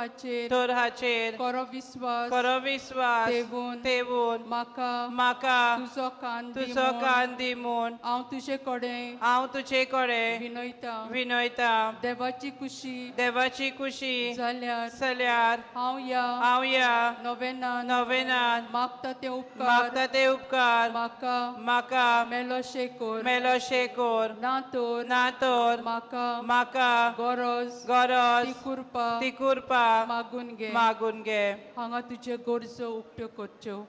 हाचेर तर हाचेर खरो विस्वास खरो विस्वास तेवून तेवून म्हाका म्हाका तुजो कान दी तुजो म्हूण कान दी म्हूण हांव तुजे कडेन हांव तुजे कडेन विनयता. विनयता. देवाची कुशी देवाची कुशी जाल्यार जाल्यार हांव ह्या हांव ह्या नोवेनान नोवेनान मागता ते उपकार मागता ते उपकार म्हाका म्हाका मेलोशे कर. मेलोशे कर. ना तर ना तर म्हाका म्हाका गरज ती गरज कृपा ती कृपा मागून घे. मागून घे. हांगा तुज्यो गरजो उक्त्यो करच्यो.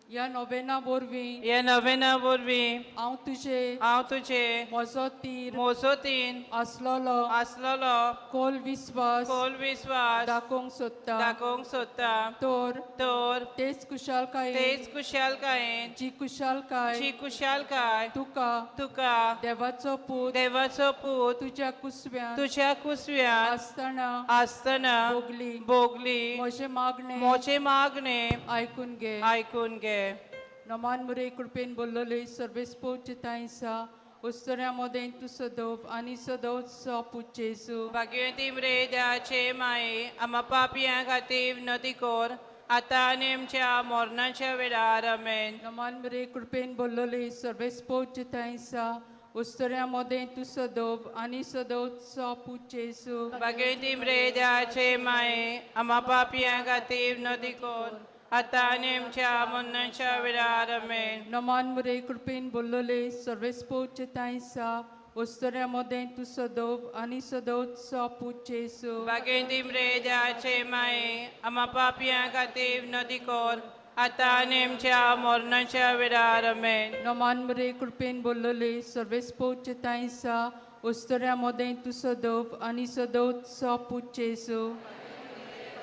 ह्या नोवेना वरवीं ह्या नोवेना वरवीं हांव तुजे हांव तुजे म्हजो तीर मोजोतीन आसलोलो आसलोलो खोल विस्वास खोल विस्वास दाखोवंक सोदता. दाखोवंक सोदता. तर तर तेच कुशालकायेन तेच कुशालकायेन जी कुशालकाय जी कुशालकाय तुका तुका देवाचो पूत देवाचो पूत तुज्या कुसव्यान तुज्या कुसव्यान आसतना आसतना भोगली भोगली म्हजें मागणें म्हजें मागणें आयकून घे. आयकून घे. नमान मुरे कृपेन बोल्लोले सर्वेस्पोचे तांसा उस्तऱ्या मदें तूं सदोव आनी सदोव सो पूत जेजू. भाग्यवती मरे देवाचे माये आमा पापयां खातीर विनवती कर आतां आनी आमच्या मरणाच्या वेळार. आमेन. नमान मुरे कृपेन बोल्लोले सर्वेस्पोचे तांसा उस्तऱ्या मदें तूं सदोव आनी सदोव सो पूत जेजू. भाग्यवती मरे देवाचे माये आमा पापयां खातीर विनवती कर आतां आनी आमच्या मरणाच्या वेळार. आमेन. नमान मुरे कृपेन बोल्लोले सर्वेस्पोचे तांसा उस्तऱ्या मदें तूं सदोव आनी सदोव सो पूत जेजू. भाग्यवती मरे देवाचे माये आमा पापयां खातीर विनवती कर आतां आनी आमच्या मरणाच्या वेळार. आमेन. नमान मुरे कृपेन बोल्लोले सर्वेस्पोचे तांसा उस्तऱ्या मदें तूं सदोव आनी सदोव सो पूत जेजू.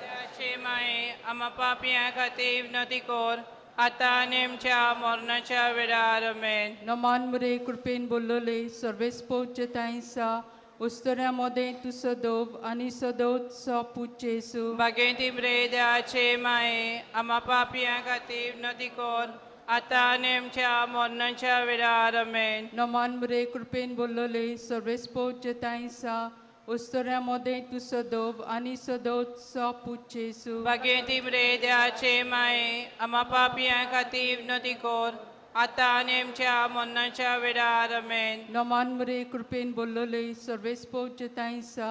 देवाचे माये आमा पापयां खातीर विनवती कर आतां आनी आमच्या मरणाच्या वेळार. आमेन. नमान मुरे कृपेन बोल्लोले सर्वेस्पोचे तांसा उस्तऱ्या मदें तूं सदोव आनी सदोव सो पूत जेजू. भाग्यवती मरे देवाचे माये आमा पापयां खातीर विनवती कर आतां आनी आमच्या मरणाच्या वेळार. आमेन. नमान मुरे कृपेन बोल्लोले सर्वेस्पोचे तांसा उस्तऱ्या मदें तूं सदोव आनी सदोव सो पूत जेजू. भाग्यवती मरे देवाचे माये आमा पापयां खातीर विनवती कर आतां आनी आमच्या मरणाच्या वेळार. आमेन. नमान मुरे कृपेन बोल्लोले सर्वेस्पोचे तांसा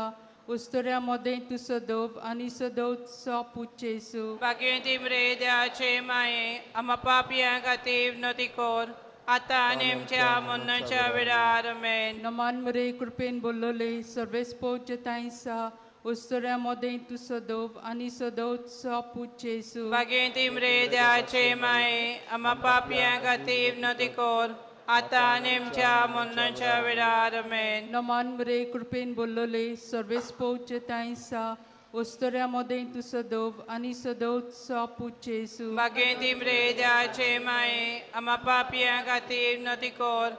उस्तऱ्या मदें तूं सदोव आनी सदोव सो पूत जेजू. भाग्यवती मरे देवाचे माये आमा पापयां खातीर विनवती कर आतां आनी आमच्या मरणाच्या वेळार. आमेन. नमान मुरे कृपेन बोल्लोले सर्वेस्पोचे तांसा उस्तऱ्या मदें तूं सदोव आनी सदोव सो पूत जेजू. भाग्यवती मरे देवाचे माये आमा पापयां खातीर विनवती कर आतां आनी आमच्या मरणाच्या वेळार. आमेन. नमान मुरे कृपेन बोल्लोले सर्वेस्पोचे तांसा उस्तऱ्या मदें तूं सदोव आनी सदोव सो पूत जेजू. भाग्यवती मरे देवाचे माये आमा पापयां खातीर विनवती कर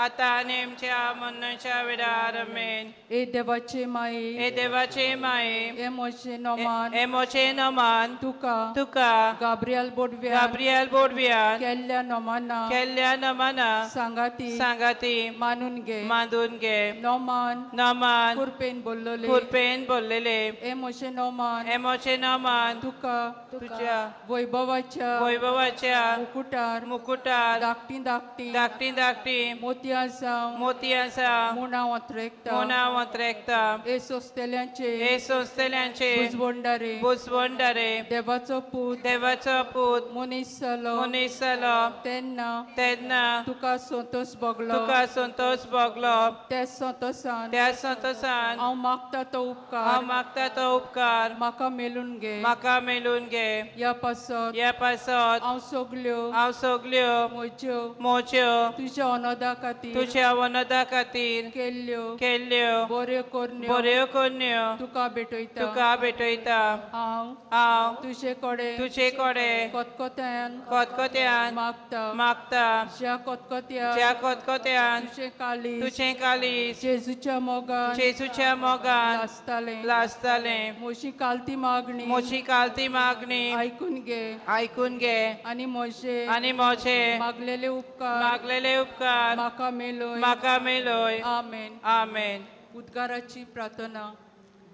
आतां आनी आमच्या मरणाच्या वेळार. आमेन. ए देवाचे माये हे देवाचे माये हे म्हजें नमान हे म्हजें नमान तुका तुका गाब्रियल बोडव्या गाब्रियल बोडव्यान केल्ल्या नमाना केल्ल्या नमना सांगाती सांगाती मानून घे. मांदून घे. नमान नमान कृपेन बोल्लोले कृपेन बोललेले हे म्हजें नमान हे म्हजें नमान तुका तुझ्या वैभवाच्या वैभवाच्या मुकुटार मुकुटार धाकटी धाकटी धाकटी धाकटी मोतयां जावं मोतयां आसा म्हूण हांव अत्रेकता म्हूण हांव अत्रेकता. हे सोंसतल्यांचे हे सोंसतल्यांचे बुजवंडारे बुजवंडारे देवाचो पूत देवाचो पूत मनीस जालो मनीस जालो तेन्ना तेन्ना तुका संतोष भोगलो तुका संतोष भोगलो त्या संतोषान त्या संतोषान हांव मागता तो उपकार हांव मागता तो उपकार म्हाका मेलून घे. म्हाका मेलून घे. ह्या पासत ह्या पासत हांव सगल्यो हांव सगल्यो म्हज्यो म्हज्यो तुज्या अनोदा खातीर खातीर तुज्या वनदा खातीर केल्ल्यो केल्ल्यो बऱ्यो करण्यो बऱ्यो करण्यो तुका भेटयता. तुका भेटयता. हांव हांव तुजे कडेन तुजे कडेन कोतकोत्यान कोतकोत्यान मागता. मागता. ज्या कोतकोत्यान ज्या कोतकोत्यान तुजें काळीज तुजें काळीज जेजूच्या मोगान जेजूच्या मोगान लासतालें. लासतालें. म्हजी कालती मागणी म्हजी कालती मागणी आयकून घे. आयकून घे. आनी म्हजे आनी म्हजे मागलेले उपकार मागलेले उपकार म्हाका मेलोय. म्हाका मेलोय. आमेन. आमेन. उद्गाराची प्रार्थना.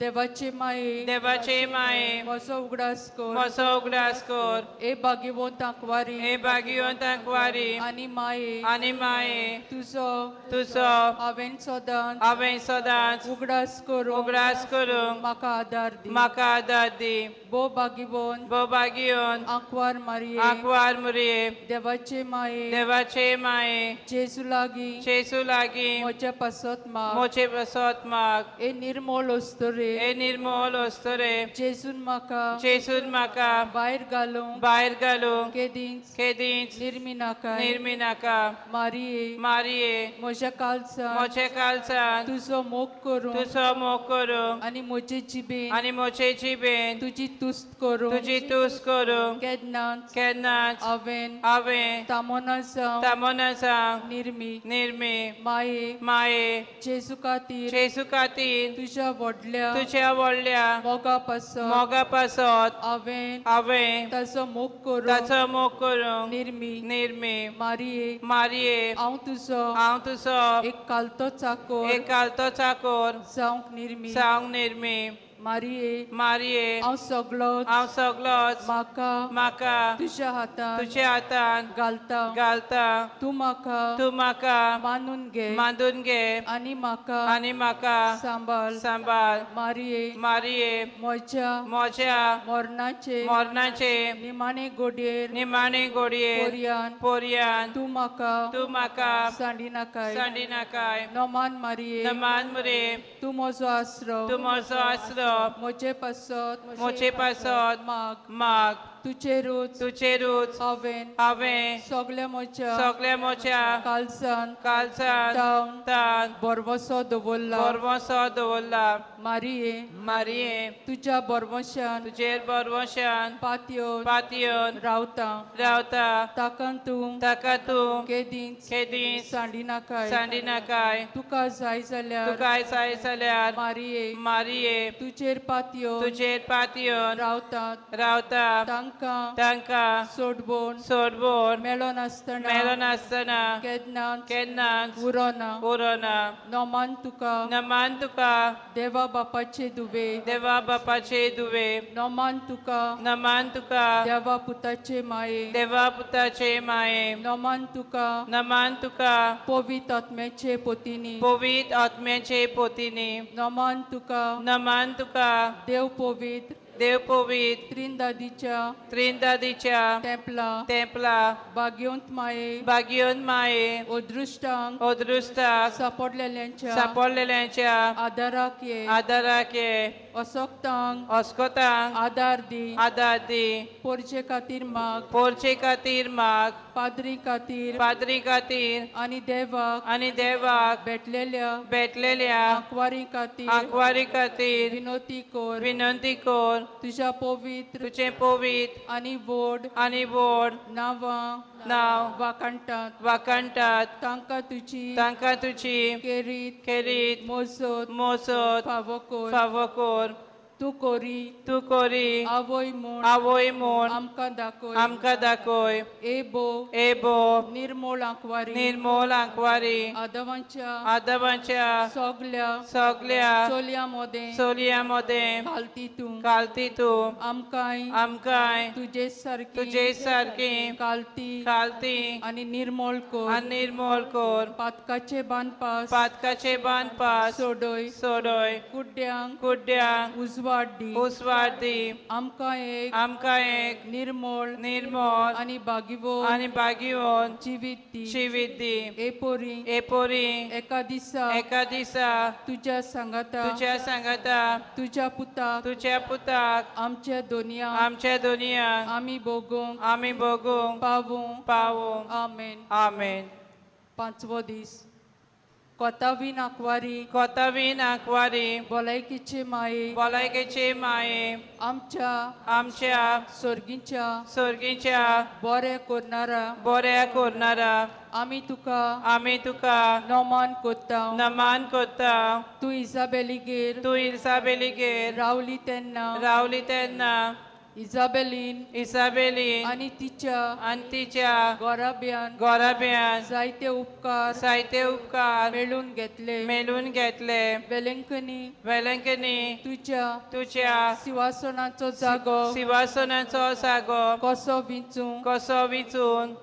देवाचे माये देवाचे माये म्हजो उगडास कर. म्हजो उगडास कर. ए भाग्यवंत आंकवारी हे भाग्यवंत आंकवारी आनी माये आनी माये तुजो तुजो हांवें सदांच हांवें सदांच उगडास करूंक उगडास करूंक म्हाका आदार दी. म्हाका आदार दी. भोव भाग्यवंत भोव भाग्यवंत आंकवार मारये आंकवार मुरये देवाचे माये देवाचे माये जेजू लागीं जेजू लागीं म्हज्या पासत माग. म्हजे पासत माग. ए निर्मोल अस्तुरे हे निर्मोल अस्तुरे जेजून म्हाका जेजून म्हाका भायर घालूंक भायर घालूंक केदींच केदींच निर्मी नाका. निर्मी नाका. मारये मारये म्हज्या काळजान म्हज्या काळजान तुजो मोग करूंक तुजो मोग करूंक आनी म्हजे जिबेन आनी म्हजे जिबेन तुजी तुस्त करूंक तुजी तुस्त करूंक केन्नाच केन्नाच हांवें हांवें तामोना जावं तामोना जावं निर्मी. निर्मी. माये माये जेजू खातीर जेजू खातीर तुज्या व्हडल्या तुज्या व्हडल्या मोगा पासत मोगा पासत हांवें हांवें ताचो मोग करूंक ताचो मोग करूंक निर्मी. निर्मी. मारये मारये हांव तुजो हांव तुजो एक कालतो चाकोर एक कालतो चाकोर जावंक निर्मी. जावंक निर्मी. मारये मारये हांव सगळोच हांव सगळोच म्हाका म्हाका तुज्या हातान तुज्या हातान घालता. घालता. तूं म्हाका तूं म्हाका मानून घे मानून घे आनी म्हाका आनी म्हाका सांबाळ. सांबाळ. मारये मारये म्हज्या म्हज्या मरणाचे मरणाचे निमाणे गोडयेर निमाणे गोडयेर पोरयान पोरयान तूं म्हाका तूं म्हाका सांडिनाकाय. सांडिनाकाय. नमान मारये नमान मुरे तूं म्हजो आसरो तूं म्हजो आसरो म्हजे पासत म्हजे पासत माग. माग. तुजेरूच तुजेरूच हांवें हांवें सगल्या म्हज्या सगल्या म्हज्या काळजान काळजान तावन तान भरवंसो दवरला. भरवंसो दवरला. मारये मारये तुज्या भरवंशान तुजेर भरवंशान पातयेवन पातयेवन रावता. रावता. ताका तूं ताका तूं केदींच केदींच सांडिनाकाय. सांडिनाकाय. तुका जाय जाल्यार तुका जाय जाल्यार मारये मारये तुजेर पातयेवन तुजेर पातयेवन रावतात रावता. तांकां तांकां सोडबोन सोडबोन मेळनासतना मेळनासतना केन्नाच केन्नाच उरोना. उरोना. नमान तुका नमान तुका देवा बापाचे दुवे देवा बापाचे दुवे नमान तुका नमान तुका देवा पुताचे माये देवा पुताचे माये नमान तुका नमान तुका पवित्र आत्म्याचे पोतीनी पवित्र आत्म्याचे पोतीनी नमान तुका नमान तुका देव पवित्र देव पवित्र त्रिंदादीच्या त्रिंदादीच्या तेंपला तेंपला भाग्यवंत माये भाग्यवंत माये अदृश्टांक अदृश्टाक सापडलेल्यांच्या सापडलेल्यांच्या आदाराक ये आदाराक ये असक्तांक अस्कोतांक आदार दी आदार दी. पोरचे खातीर माग पोरचे खातीर माग पाद्री खातीर पाद्री खातीर आनी देवाक आनी देवाक भेटलेल्या भेटलेल्या आंकवारी खातीर आंकवारी खातीर विनोती कर. विनंती कर. तुज्या पवित्र तुजें पवित्र आनी व्हड आनी व्हड नांवां नांव वाखाणटात वाखाणटात. तांकां तुजी तांकां तुजी खेरीत खेरीत मोजत मोजत फावो कर. फावो कर. तूं कोरी तूं कोरी आवय म्हूण आवय म्हूण आमकां दाखय. आमकां दाखय. ए बो ए बो निर्मोल आंकवारी निर्मोल आंकवारी आदवांच्या आदवांच्या सगल्या सगल्या चलयां मदें चलयां मदें घालती तूं घालती तूं आमकांय आमकांय तुजे सारकी तुजे सारकी घालती घालती आनी निर्मोल कर. आनी निर्मोल कर. पातकाचे बांदपास पातकाचे बांदपास सोडय सोडय. कुड्ड्यांक कुड्ड्यांक उजवाड दी उजवाड दी. आमकां एक आमकां एक निर्मोल निर्मोल आनी भागिवोन आनी भागिवोन जिवीत दी. जिवीत दी. ए पोरी ए पोरी एका दिसा एका दिसा तुज्या सांगाता तुज्या सांगाता तुज्या पुताक तुज्या पुताक आमच्या दोनया आमच्या दोनयांक आमी भोगूंक आमी भोगूंक पावूं. पावूं. आमेन. आमेन. पांचवो दीस. कोतावीन आंकवारी, कोतावीन आंकवारी, भलायकीचे माये, भलायकेचे माये, आमच्या आमच्या सर्गीच्या सर्गीच्या बरें करणारा, बऱ्या करणारा, आमी तुका आमी तुका नमान करता. नमान करता. तूं इजाबेलीगेर तूं इसाबेलीगेर रावली तेन्ना, रावली तेन्ना, इजाबेलीन इसाबेलीन आनी तिच्या आनी तिच्या गोराब्यान गोराब्यान जायते उपकार जायते उपकार मेळून घेतले. मेळून घेतले. वेलंकनी वेलंकनी तुज्या तुज्या सिंवासनाचो जागो सिंवासनाचो जागो कसो विंचूं, कसो विंचून,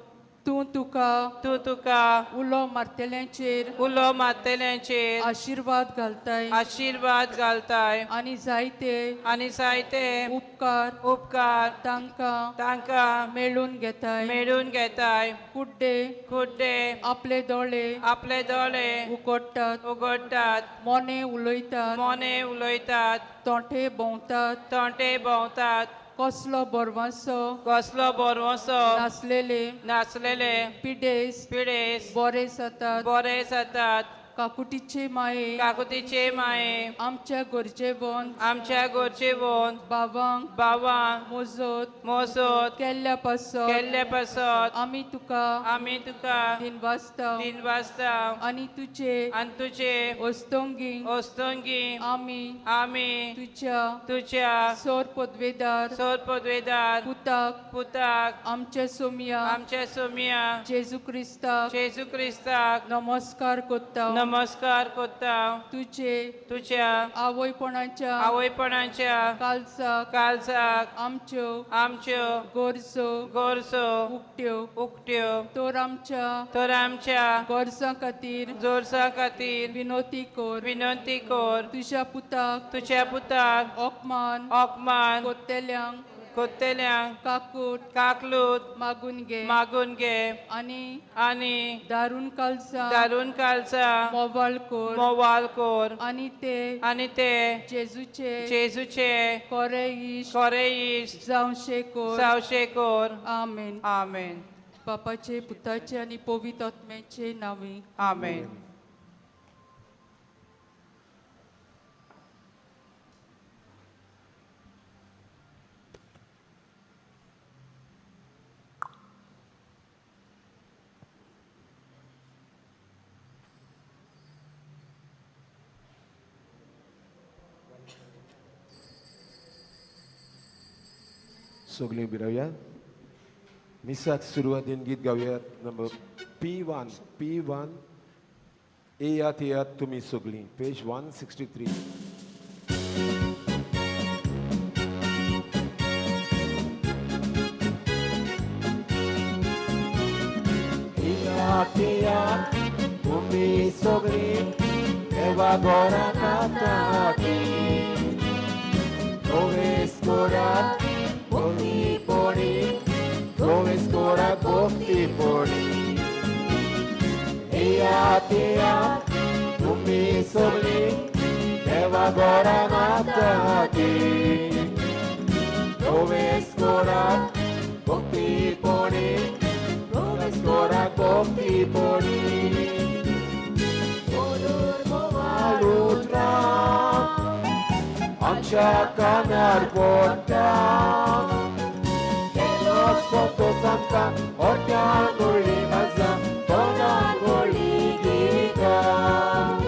तूं तुका तूं तुका उलो मारतल्यांचेर उलो मारतल्यांचेर आशिर्वाद घालताय आशिर्वाद घालताय आनी जायते आनी जायते उपकार उपकार तांकां तांकां मेळून घेताय. मेळून घेताय. कुड्डे कुड्डे आपले दोळे आपले दोळे उगडटात, उगडटात, मोने उलयतात, मोने उलयतात, तोंडे भोंवतात, तोंडे भोंवतात, कसलो बरवांसो कसलो बरवसो नासलेले नासलेले पिडेस पिडेस बरे जातात. बरे जातात. काकुटीचे माये, काकुतीचे माये, आमच्या गरजेवन आमच्या गरजेवन बाबांक बाबांक मोजत मोजत केल्ल्या पासत केल्ले पासत आमी तुका आमी तुका दिनवासता दिनवासता आनी तुजे आनी तुजे ओस्तोंगी ओस्तोंगी आमी आमी तुज्या तुज्या सोर पदवेदार सोर पदवेदार पुताक पुताक आमच्या सोमिया आमच्या सोमिया जेजू क्रिस्ताक जेजू क्रिस्ताक नमस्कार करता. नमस्कार करता. तुजे तुज्या आवयपणाच्या आवयपणाच्या कालसाक कालसाक आमच्यो आमच्यो गरजो गरजो उकट्यो उकट्यो तर आमच्या तर आमच्या गरजां खातीर गरजां खातीर विनोती कर. विनंती कर. तुज्या पुताक तुज्या पुताक अपमान अपमान करतल्यांक करतल्यांक काकूट काकलूत मागून घे मागून घे आनी आनी दारून कालसा दारून कालसा मोवाळ कर मोवाळ कर आनी ते आनी ते जेजूचे जेजूचे कोरे इश्ट कोरे इश्ट जावशे कर. जावशे कर. आमेन. आमेन. बापाचे पुताचे आनी पवित्र आत्म्याचे नांवे आमेन. सगळीं बिरावया मिसाक सुरवातीन गीत गावया नंबर P1 P1 येयात येयात तुमी सगळीं, पेज 163. येयात येयात तुमी सगळीं देवा घरांत आतां प्रवेश करात भक्ती पडी, प्रवेश करात भक्ती पडी. येयात येयात तुमी सगळीं देवा घरांत आतां प्रवेश करात भक्ती पडी, प्रवेश करात भक्ती पडी. आमच्या कानार पडटा केलो सोतो आमकां ओट्यान गोळी आसा तोंडान गोळी गितां.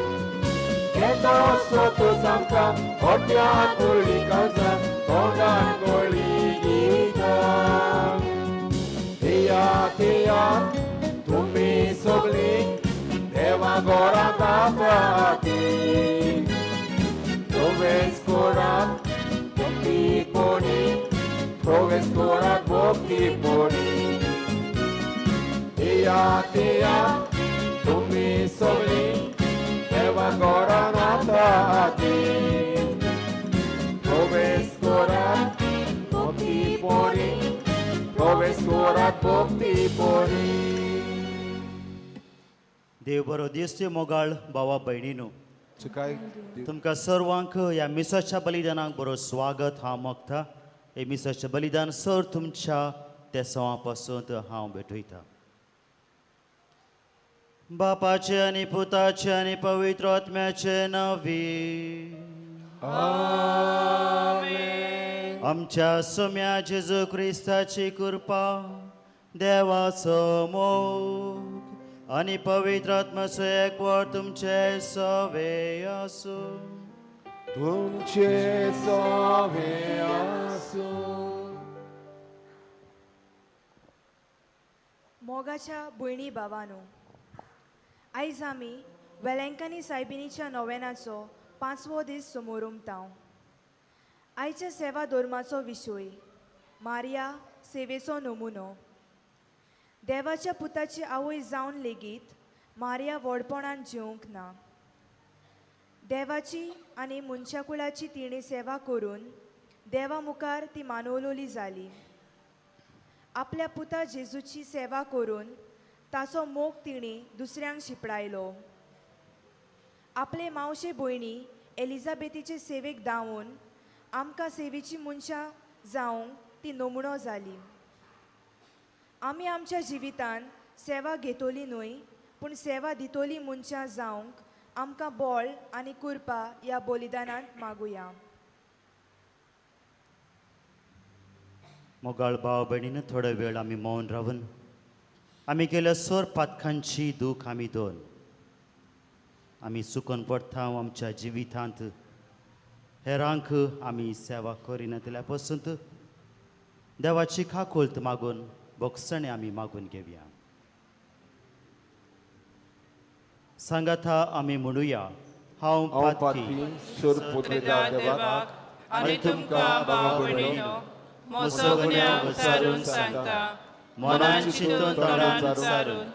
केलो सोतो आमकां ओट्यान गोळी आसा तोंडान गोळी गितां. येयात येयात तुमी सगळीं देवा घरांत आतां प्रवेश करात भक्ती पडी, प्रवेश करात भक्ती पडी. येयात येयात तुमी सगळीं देवा घरांत आतां प्रवेश करात भक्ती पडी, प्रवेश करात भक्ती पडी. देव बरो दीस मोगाळ भावा भयणीनो, तुमकां सर्वांक ह्या मिसाच्या बलिदानाक बरो स्वागत हांव मागता. हे मिसाचें बलिदान सर तुमच्या तेसांवा पासून हांव भेटयता. बापाचे आनी पुताचे आनी पवित्र आत्म्याचे नांवी आमेन. आमच्या सोम्या जेजू क्रिस्ताची कृपा, देवाचो मोग आनी पवित्र आत्म्याचो एकवट तुमचे सवे आसूं. तुमचे सवे आसूं. मोगाच्या भयणी भावानो, आयज आमी वेलंकानी सायबिणीच्या नोवेनाचो 5वो दीस समोरुमता. आयच्या सेवा धर्माचो विशय मारिया सेवेचो नमुनो. देवाच्या पुताची आवय जावन लेगीत मारिया व्हडपणान जिवंक ना. देवाची आनी मनशाकुळाची तिणें सेवा करून देवा मुखार ती मानवलोली जाली. आपल्या पुता जेजूची सेवा करून ताचो मोग तिणें दुसऱ्यांक शिपडायलो. आपले मावशे भयणी एलिझाबेथीचे सेवेक धांवून आमकां सेवेची मनशां जावंक ती नमुनो जाली. आमी आमच्या जिवितान सेवा घेतली न्हय, पूण सेवा दितली मनशां जावंक आमकां बळ आनी कृपा ह्या बलिदानांत मागुया. मोगाळ भाव भयणीन, थोडो वेळ आमी मौन रावन आमी केल्या सोर पातकांची दूख आमी दोन आमी चुकोन पडटा आमच्या जिवितांत. हेरांक आमी सेवा करिनातल्या पसून देवाची काकुळट मागून बोगसणें आमी मागून घेवया. सांगाता आमी म्हणुया, हांव पातकी देवाक आनी तुमकां भाव भयणीनो म्हजो गुन्यांव विचारून सांगता, मनान चिंतून तोंडान उचारून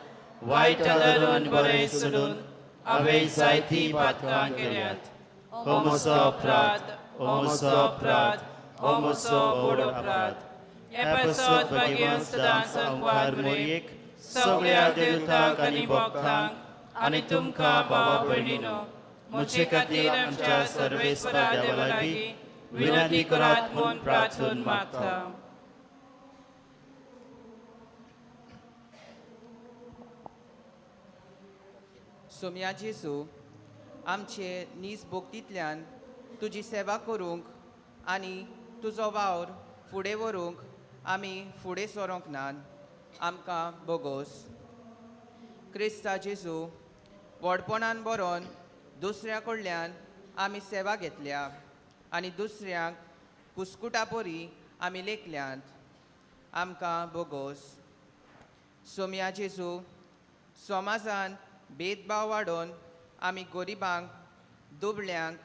वायट धरून बरें सोडून हांवें जायतीं पातकां केल्यात. हो म्हजो अपराध, हो म्हजो अपराध, हो म्हजो व्हड अपराध. हे पासत भाग्यान सदांच संवार मोरयेक सगळ्या देवतांक आनी भक्तांक आनी तुमकां भावा भयणीनो म्हजे खातीर आमच्या सर्वेस्पर देवा लागीं विनंती करात म्हूण प्रार्थून मागता. सोम्या जेजू, आमचे नीज भोक्तींतल्यान तुजी सेवा करूंक आनी तुजो वावर फुडें व्हरूंक आमी फुडें सरोंक नात, आमकां बोगोस. क्रिस्ता जेजू, व्हडपणान बरोवन दुसऱ्या कडल्यान आमी सेवा घेतल्या आनी दुसऱ्यांक कुस्कुटा परी आमी लेखल्यांत, आमकां बोगोस. सोम्या जेजू, समाजान भेदभाव वाडोवन आमी गरिबांक, दुबळ्यांक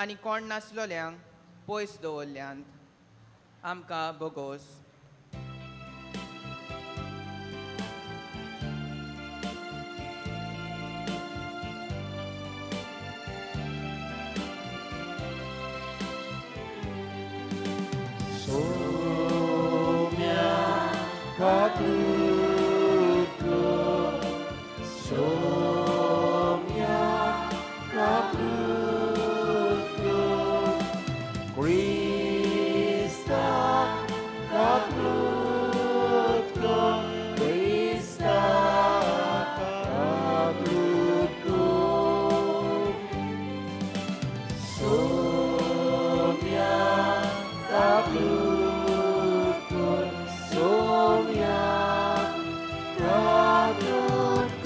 आनी कोण नासलोल्यांक पयस दवरल्यांत, आमकां बोगोस. सोम्या काकुळट, सोम्या काकुळट, क्रिस्ता काकुळट, क्रिस्ता काकुळट. सोम्या काकुळट, सोम्या काकुळट.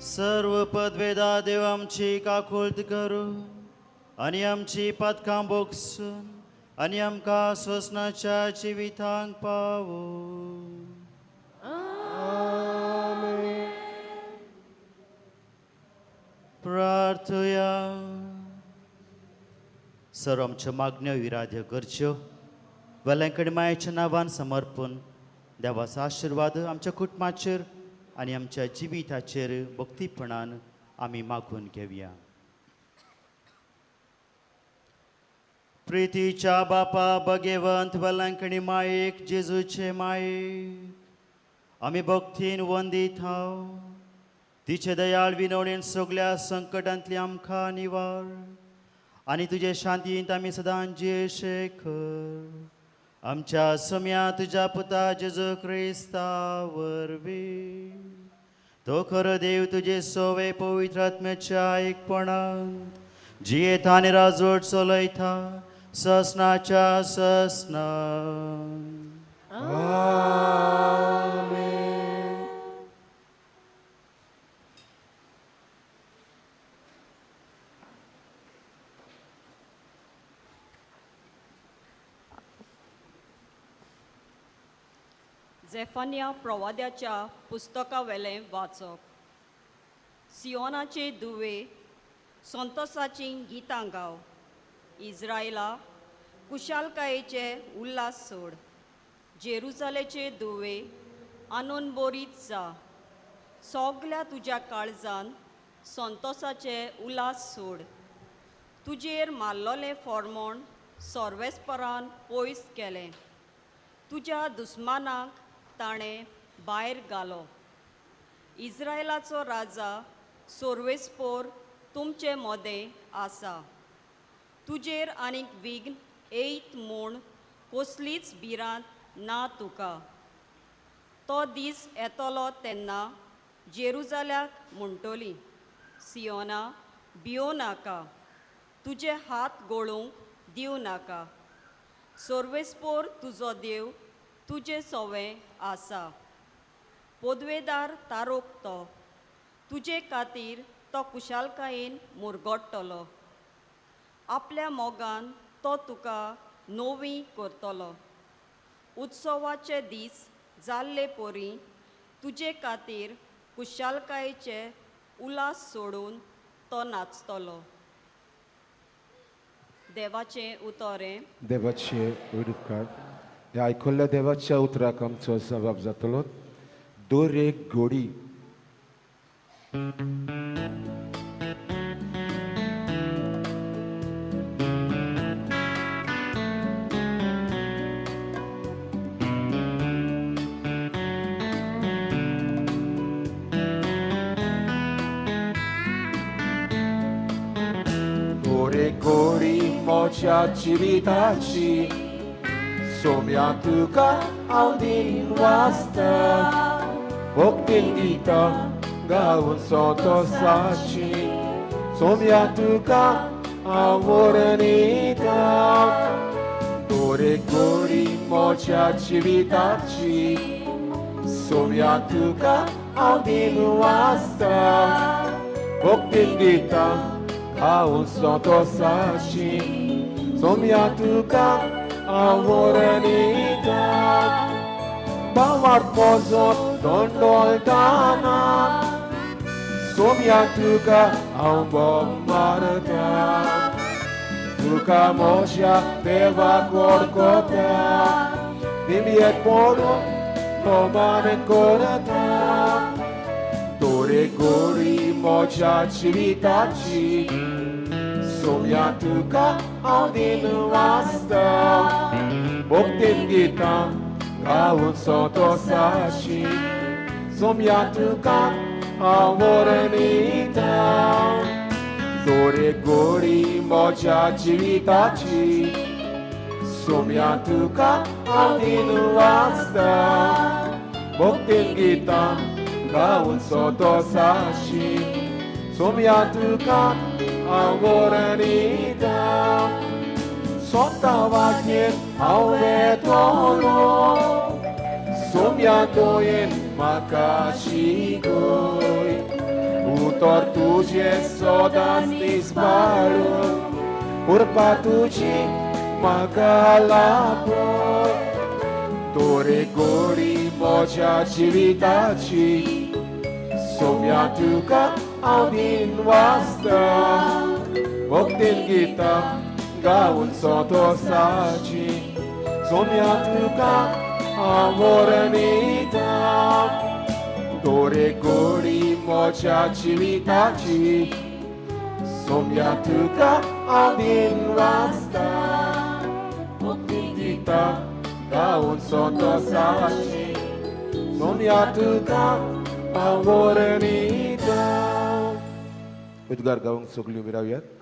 सर्व पदवेदा देव आमची काकुळट करूं आनी आमची पातकां बोगसून आनी आमकां सोसनाच्या जिवितांक पावो. प्रार्थया. सर्व आमच्यो मागण्यो विराध्यो करच्यो वेलंकणी मायेच्या नांवान समर्पून देवाचो आशिर्वाद आमच्या कुटुंबाचेर आनी आमच्या जिविताचेर भक्तीपणान आमी मागून घेवया. प्रितीच्या बापा भगेवंत वेलंकणी मायेक, जेजूचे मायेक आमी भक्तीन वंदीत हांव. तिचे दयाळ विनवणेन सगल्या संकटांतली आमकां निवार आनी तुजे शांतींत आमी सदांच जियेशे कर. आमच्या सम्या तुज्या पुता जेजू क्रिस्ता वरवीं. तो खरो देव तुजे सोवे पवित्र आत्म्याच्या एकपणांत जियेता आनी राजवट चलयता ससनाच्या ससना. जेफानिया प्रवाद्याच्या पुस्तकावेलें वाचप. सियोनाचे दुवे संतोसाचीं गितां गाव, इज्रायला कुशालकायेचे उल्हास सोड, जेरुजालेचे दुवे आनंद बोरीत जा, सगल्या तुज्या काळजान संतोसाचे उल्हास सोड, तुजेर मारलोलें फॉर्मोण सर्वेस्परान पयस केलें, तुज्या दुस्मानाक ताणें भायर घालो. इज्रायलाचो राजा सोर्वेस्पोर तुमचे मदें आसा, तुजेर आनीक विघ्न येयत म्हूण कसलीच भिरांत ना तुका. तो दीस येतलो तेन्ना जेरुजाल्याक म्हणटली, सियोना भियो नाका, तुजे हात गळूंक दिवं नाका, सोर्वेस्पोर तुजो देव तुजे सोवें आसा, पदवेदार तारोक तो, तुजे खातीर तो कुशालकायेन मुरगडटलो, आपल्या मोगान तो तुका नवी करतलो, उत्सवाचे दीस जाल्ले परी तुजे खातीर कुशालकायेचे उल्हास सोडून तो नाचतलो. देवाचें उतर. देवाचें उपकार. ह्या आयकल्ल्या देवाच्या उतराक आमचो जबाब जातलो. दर एक गोडी. दर एक गोडी म्हज्या जिविताची, सोम्या तुका हांव दिन वाचता, भक्तीन गितां गावन संतोसाची, सोम्या तुका हांव वर्णिता. दर एक गोडी म्हज्या जिविताची, सोम्या तुका हांव दिन वाचता, भक्तीन गितां गावन संतोसाची, सोम्या तुका हांव वर्णिता. बावार म्हजो दोंडोलताना, सोम्या तुका हांव बोब मारता, तुका म्हज्या देवाक वळखता, निमयेत पडून भोवमान करता. दर एक गोडी म्हज्या जिविताची, सोम्या तुका हांव दिन वाचता, भक्तीन गितां गावन संतोसाची, सोम्या तुका हांव वर्णिता. दर एक गोडी म्हज्या जिविताची, सोम्या तुका हांव दिन वाचता, भक्तीन गितां गावन संतोसाची, सोम्या तुका हांव वर्णिता. स्वता वाटेन हांव वेतलो, सोम्या दोयेन म्हाका शिकय, उतर तुजें सदांच दीस पाळून, उरपा तुजी म्हाका लाभय. दर एक गोडी म्हज्या जिविताची, सोम्या तुका हांव दिन वाचता, भक्तीन गितां गावन संतोसाची, सोम्या तुका हांव वर्णिता. दर एक गोडी म्हज्या जिविताची, सोम्या तुका हांव दिन वाचता, भक्तीन गितां गावन संतोसाची, सोम्या तुका हांव वर्णिता. उद्गार गावंक सगळीं उबी रावयात.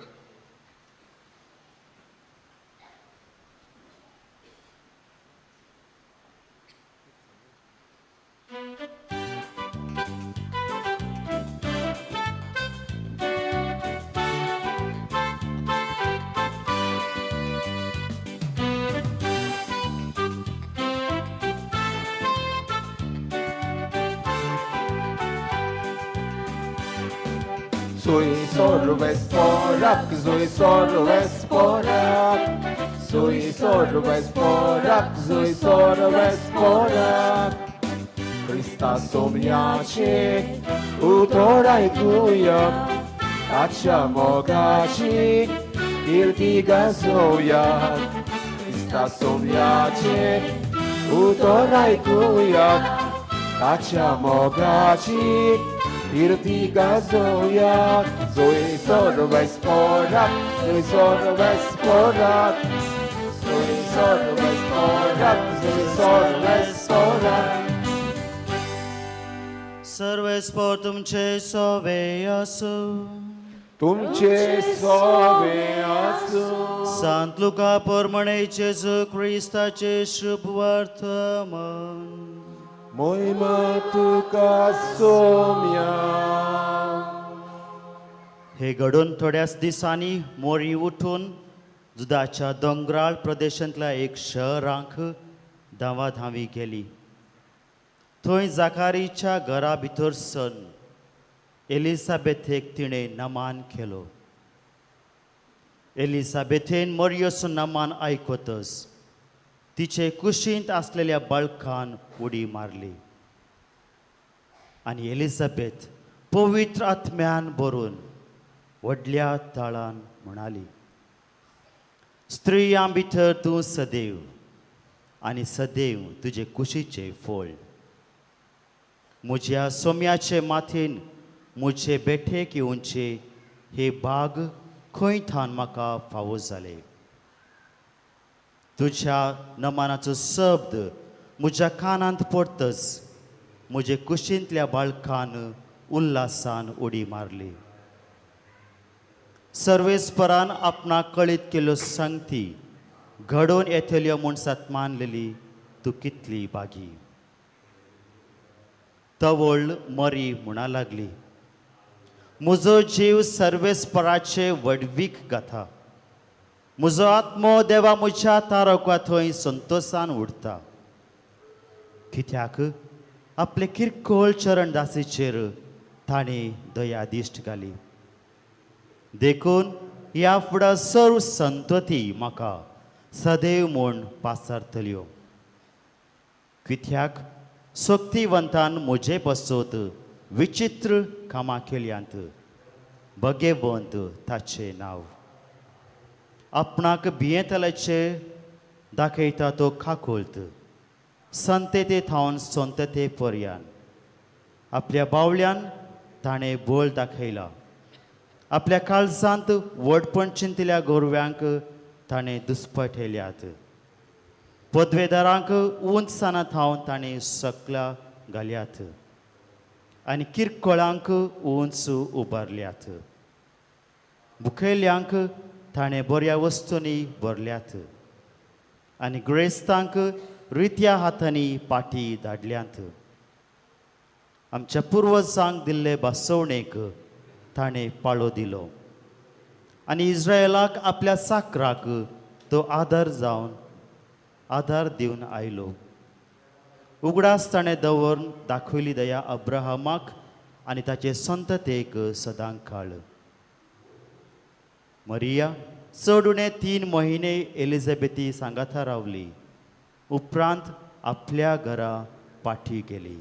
Zoe Sorves Porak, Zoe Sorves Porak, Zoe Sorves Porak, Zoe Sorves Porak. Krista सोमयाचे उतर आयकुया, ताच्या मोगाची कीर्ती गाजोवया. क्रिस्ता सोमयाचे उतर आयकुया, ताच्या मोगाची कीर्ती गाजोवया. Zoe Sorves Porak, Zoe Sorves Porak, Zoe Sorves Porak, Zoe Sorves Porak. सर्वेस्पोर तुमचे सोवे आसूं. तुमचे सोवे आसूं. सांत लुका प्रमाणे जेजू क्रिस्ताचे शुभ वर्तमान. मोहिमा तुका सोम्या. हे घडून थोड्याच दिसांनी मोरी उठून जुदाच्या दोंगराळ प्रदेशांतल्या एक शहरांक धांवाधांवी गेली. थंय जाकारीच्या घरा भितर सन एलिझाबेथेक तिणें नमान केलो. एलिझाबेथेन मरियोचो नमान आयकतच तिचे कुशींत आसलेल्या बाळकान उडी मारली आनी एलिझाबेथ पवित्र आत्म्यान भरून व्हडल्या ताळान म्हणाली, स्त्रियां भितर तूं सदैव आनी सदैव तुजे कुशीचें फळ. म्हज्या सोम्याचे माथेन म्हजे बेठेक येवचे हे बाग खंय थावन म्हाका फावो जाले. तुज्या नमानाचो शब्द म्हज्या कानांत पडतच म्हजे कुशींतल्या बाळकान उल्हासान उडी मारली. सर्वेस्परान आपणाक कळीत केल्यो संगती घडोवन येतल्यो म्हूण सत मानलेली तूं कितली बागी. तवळ मरी म्हणा लागली, म्हजो जीव सर्वेस्पराचे व्हडवीक गाथा, म्हजो आत्मो देवा म्हज्या तारका थंय संतोसान उडता. कित्याक आपले किरकोळ चरणदासीचेर ताणें दया दिश्ट घाली. देखून ह्या फुडार सर्व संतती म्हाका सदैव म्हूण पासारतल्यो. कित्याक शक्तिवंतान म्हजे पासत विचित्र कामां केल्यांत, भगेवंत ताचें नांव. आपणाक भियेतल्याचे दाखयता तो खाकोल्त संतेते थावन संतते पर्यान. आपल्या बावल्यान ताणें बळ दाखयला, आपल्या काळजांत व्हडपण चिंतिल्या गोरव्यांक ताणें दुस्पटयल्यात. पदवेदारांक उंच साना थावन ताणें सकला घाल्यात आनी किरकोळांक उंच उबारल्यात. भुकेल्यांक ताणें बऱ्या वस्तूंनी भरल्यात आनी ग्रेस्तांक रित्या हातांनी पाटी धाडल्यात. आमच्या पुर्वजांक दिल्ले बसवणेक ताणें पाळो दिलो आनी इस्रायलाक आपल्या साकराक तो आदार जावन आदार दिवन आयलो. उगडास ताणें दवरून दाखयली दया अब्राहमाक आनी ताचे संततेक सदां काळ. मरिया चड उणें 3 म्हयने एलिझाबेथी सांगाता रावली, उपरांत आपल्या घरा पाठी गेली.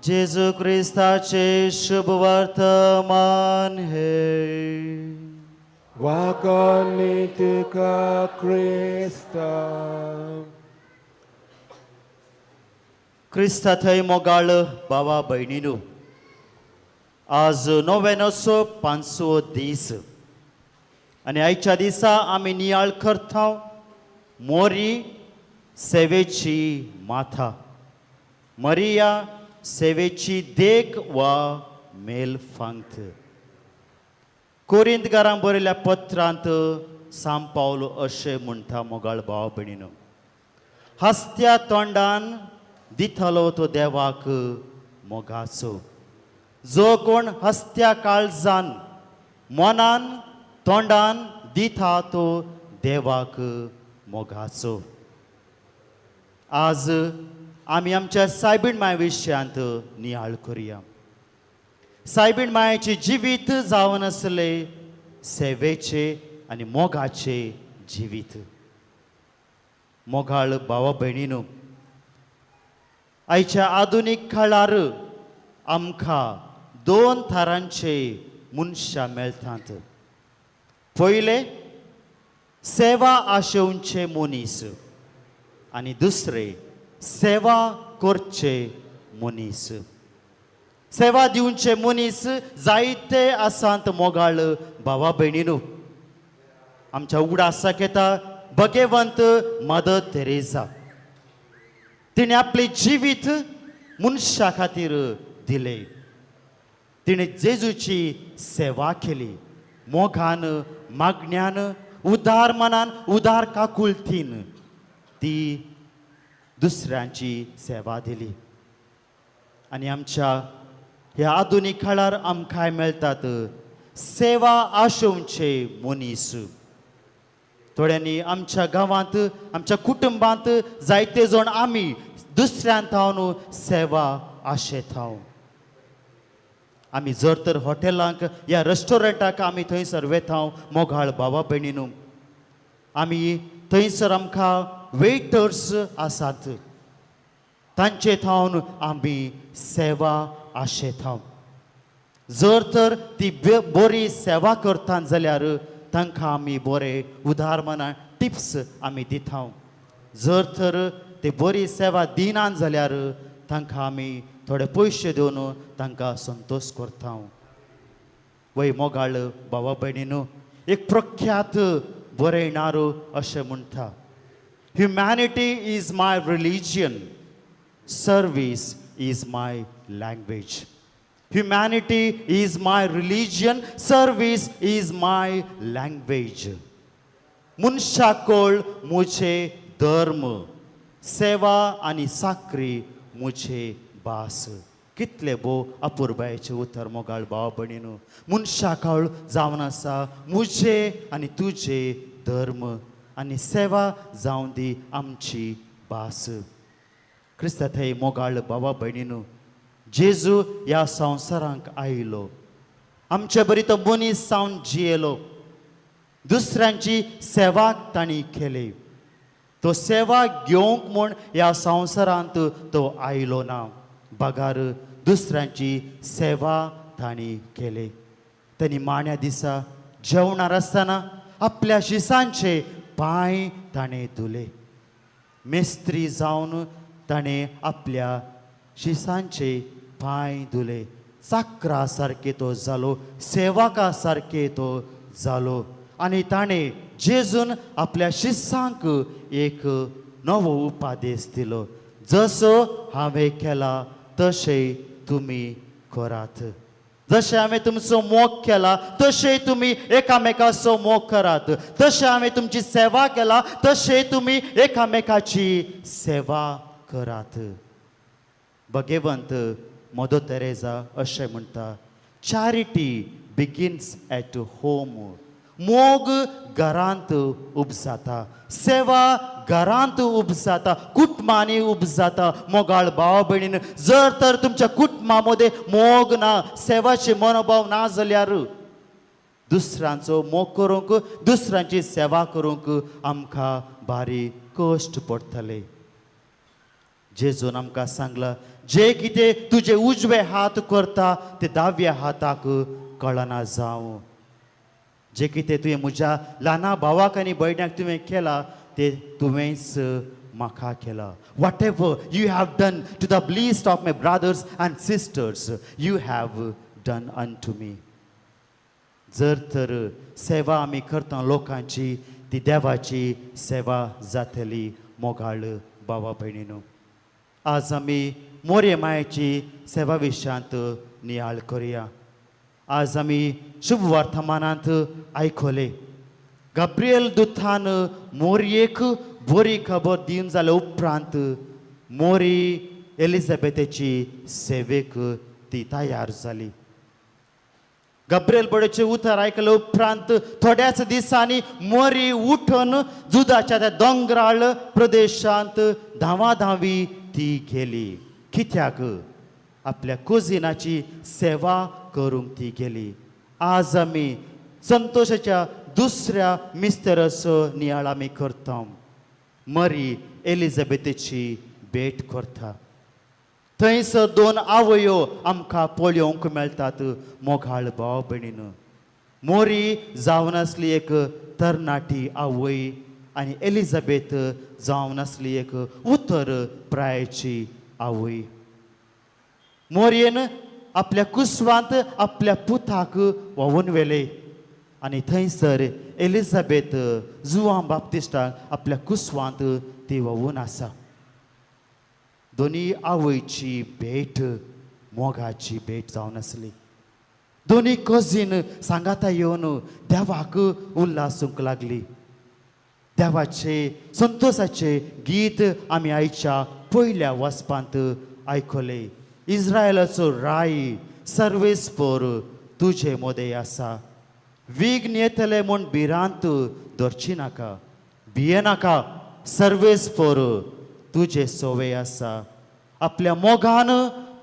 जेजू क्रिस्ताचे शुभ वर्तमान हे. वाकानी तुका क्रिस्ता. क्रिस्ता थंय मोगाळ बाबा भयणीनू, आज 99 5 दीस आनी आयच्या दिसा आमी नियाळ करता मोरी सेवेची माथा, मरिया सेवेची देख वा मेल फांत. कोरिंतकारांक बरयल्ल्या पत्रांत सांत पावल अशें म्हणटा, मोगाळ भाव भयणीनो, हसत्या तोंडान दितलो तो देवाक मोगाचो. जो कोण हसत्या काळजान मनान तोंडान दिता तो देवाक मोगाचो. आज आमी आमच्या सायबीण माय विशयांत नियाळ करुया. सायबीण मायेचे जिवीत जावन आसले सेवेचे आनी मोगाचे जिवीत. मोगाळ भावा भयणीनू, आयच्या आधुनीक काळार आमकां दोन थरांचे मनशां मेळटात. पयले सेवा आशेवचे मनीस आनी दुसरे सेवा करचे मनीस. सेवा दिवचे मनीस जायते आसात मोगाळ भावा भयणीनू. आमच्या उगडासाक येता भगेवंत मदर तेरेजा. तिणें आपलें जिवीत मनशा खातीर दिलें. तिणें जेजूची सेवा केली मोगान, मागण्यान, उदार मनान, उदार काकुळतीन ती दुसऱ्यांची सेवा दिली. आनी आमच्या ह्या आधुनीक काळार आमकां मेळटात सेवा आशोवचे मनीस. थोड्यांनी आमच्या गांवांत, आमच्या कुटुंबांत जायते जाण आमी दुसऱ्यान थावन सेवा आशेता. आमी जर तर हॉटेलांक या रेस्टॉरंटाक आमी थंयसर वेता मोगाळ भावा भयणीनू, आमी थंयसर आमकां वेटर्स आसात, तांचे थावन आमी सेवा आशेता. जर तर ती बरी सेवा करता जाल्यार तांकां आमी बरे उदार मनान टिप्स आमी दिता. जर तर ते बरी सेवा दिनात जाल्यार तांकां आमी थोडे पयशे दिवन तांकां संतोश करता. वय मोगाळ भावा भयणीनू, एक प्रख्यात बरयणारो अशें म्हणटा, humanity is my religion, service is my language. Humanity is my religion, service is my language. मनशाकोळ मुझे धर्म, सेवा आनी साकरी मुझे भास. कितले भोव अपुरबायेचें उतर मोगाळ भाव भयणीनू. मनशाकळ जावन आसा मुझे आनी तुजे धर्म आनी सेवा जावन दी आमची भास. क्रिस्ता थंय मोगाळ भावा भयणीनू, जेजू ह्या संवसारांक आयलो, आमचे बरी तो मनीस जावन जियेलो, दुसऱ्यांची सेवा तांणी केली. तो सेवा घेवंक म्हूण ह्या संवसारांत तो आयलो ना, बगार दुसऱ्यांची सेवा तांणी केली. तांणी माण्या दिसा जेवणार आसतना आपल्या शिसांचे पांय ताणें धुले. मेस्त्री जावन ताणें आपल्या शिसांचे पांय धुले. चाकरा सारके तो जालो, सेवका सारके तो जालो. आनी ताणें जेजून आपल्या शिसांक एक नवो उपादेश दिलो, जसो हांवें केला तशें तुमी करात. जशें हांवें तुमचो मोग केला तशें तुमी एकामेकाचो मोग करात. तशें हांवें तुमची सेवा केला तशें तुमी एकामेकाची सेवा करात. भगेवंत मदर तेरेजा अशें म्हणटा, चॅरिटी बिगिन्स एट होम. मोग घरांत उपजाता, सेवा घरांत उपजाता, कुटुंबांनी उपजाता. मोगाळ भाव भयणीन, जर तर तुमच्या कुटुंबा मदें मोग ना, सेवाचे मनोभाव ना जाल्यार दुसऱ्यांचो मोग करूंक, दुसऱ्यांची सेवा करूंक आमकां भारी कश्ट पडटले. जेजून आमकां सांगलां, जे कितें तुजे उजवे हात करता ते दाव्या हाताक कळना जावं. जे कितें तुवें म्हज्या ल्हाना भावाक आनी भयण्याक तुवें केलां ते तुवेंच म्हाका केलां. Whatever you have done to the least of my brothers and sisters, you have done unto me. जर तर सेवा आमी करता लोकांची, ती देवाची सेवा जातली. मोगाळ भावा भयणीनू, आज आमी मोरे मायेची सेवा विशयांत नियाळ करुया. आज आमी शुभ वर्तमानांत आयकले, गाब्रिएल दुतान मोरयेक बरी खबर दिवन जाल्या उपरांत मोरी एलिझाबेथेची सेवेक ती तयार जाली. गाब्रिएल बडेचें उतर आयकले उपरांत थोड्याच दिसांनी मोरी उठून जुदाच्या त्या दोंगराळ प्रदेशांत धांवा धांवी ती गेली. कित्याक? आपल्या कुजिनाची सेवा करूंक ती गेली. आज आमी संतोशाच्या दुसऱ्या मिस्तराचो नियाळ आमी करता. मरी एलिझाबेथेची भेट करता. थंयसर दोन आवयो आमकां पळोवंक मेळटात मोगाळ भाव भयणीन. मोरी जावन आसली एक तरणाटी आवय आनी एलिझाबेथ जावन आसली एक उतर प्रायेची आवय. मोरयेन आपल्या कुसवांत आपल्या पुताक व्हांवून व्हेले आनी थंयसर एलिझाबेथ जुवां बाप्तिस्टाक आपल्या कुसवांत ती व्हांवून आसा. दोनी आवयची भेट मोगाची भेट जावन आसली. दोनी कजीन सांगाता येवन देवाक उल्हासूंक लागली. देवाचे संतोसाचे गीत आमी आयच्या पयल्या वचपांत आयकले. इस्रायलाचो राय सर्वेस्पोर तुजे मोदे आसा. विघ्न येतले म्हूण भिरांत धरची नाका, भिये नाका, सर्वेस्पोर तुजे सोवे आसा. आपल्या मोगान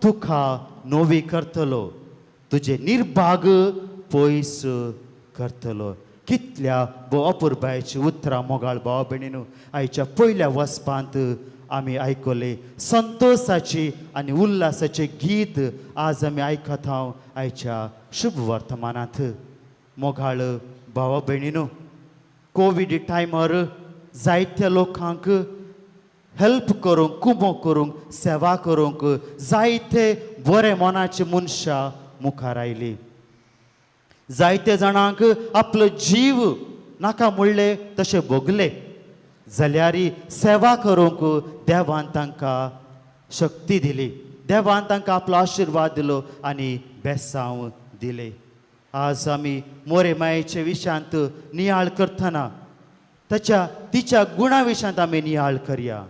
तुका नवी करतलो, तुजे निर्भाग पयस करतलो. कितल्या अपुरबायची उतरां मोगाळ भाव भयणीनू आयच्या पयल्या वचपांत आमी आयकले. संतोसाची आनी उल्हासाचें गीत आज आमी आयकत हांव आयच्या शुभ वर्तमानांत. मोगाळ भावा भयणीनू, कोवीड टायमार जायत्या लोकांक हेल्प करूंक, कुमो करूंक, सेवा करूंक जायते बरे मनाचे मनशां मुखार आयली. जायते जाणांक आपलो जीव नाका म्हणले तशें भोगले, जाल्यार सेवा करूंक देवान तांकां शक्ती दिली, देवान तांकां आपलो आशिर्वाद दिलो आनी बेसांव दिले. आज आमी मोरे मायेचे विशयांत नियाळ करतना ताच्या तिच्या गुणा विशयांत आमी नियाळ करया.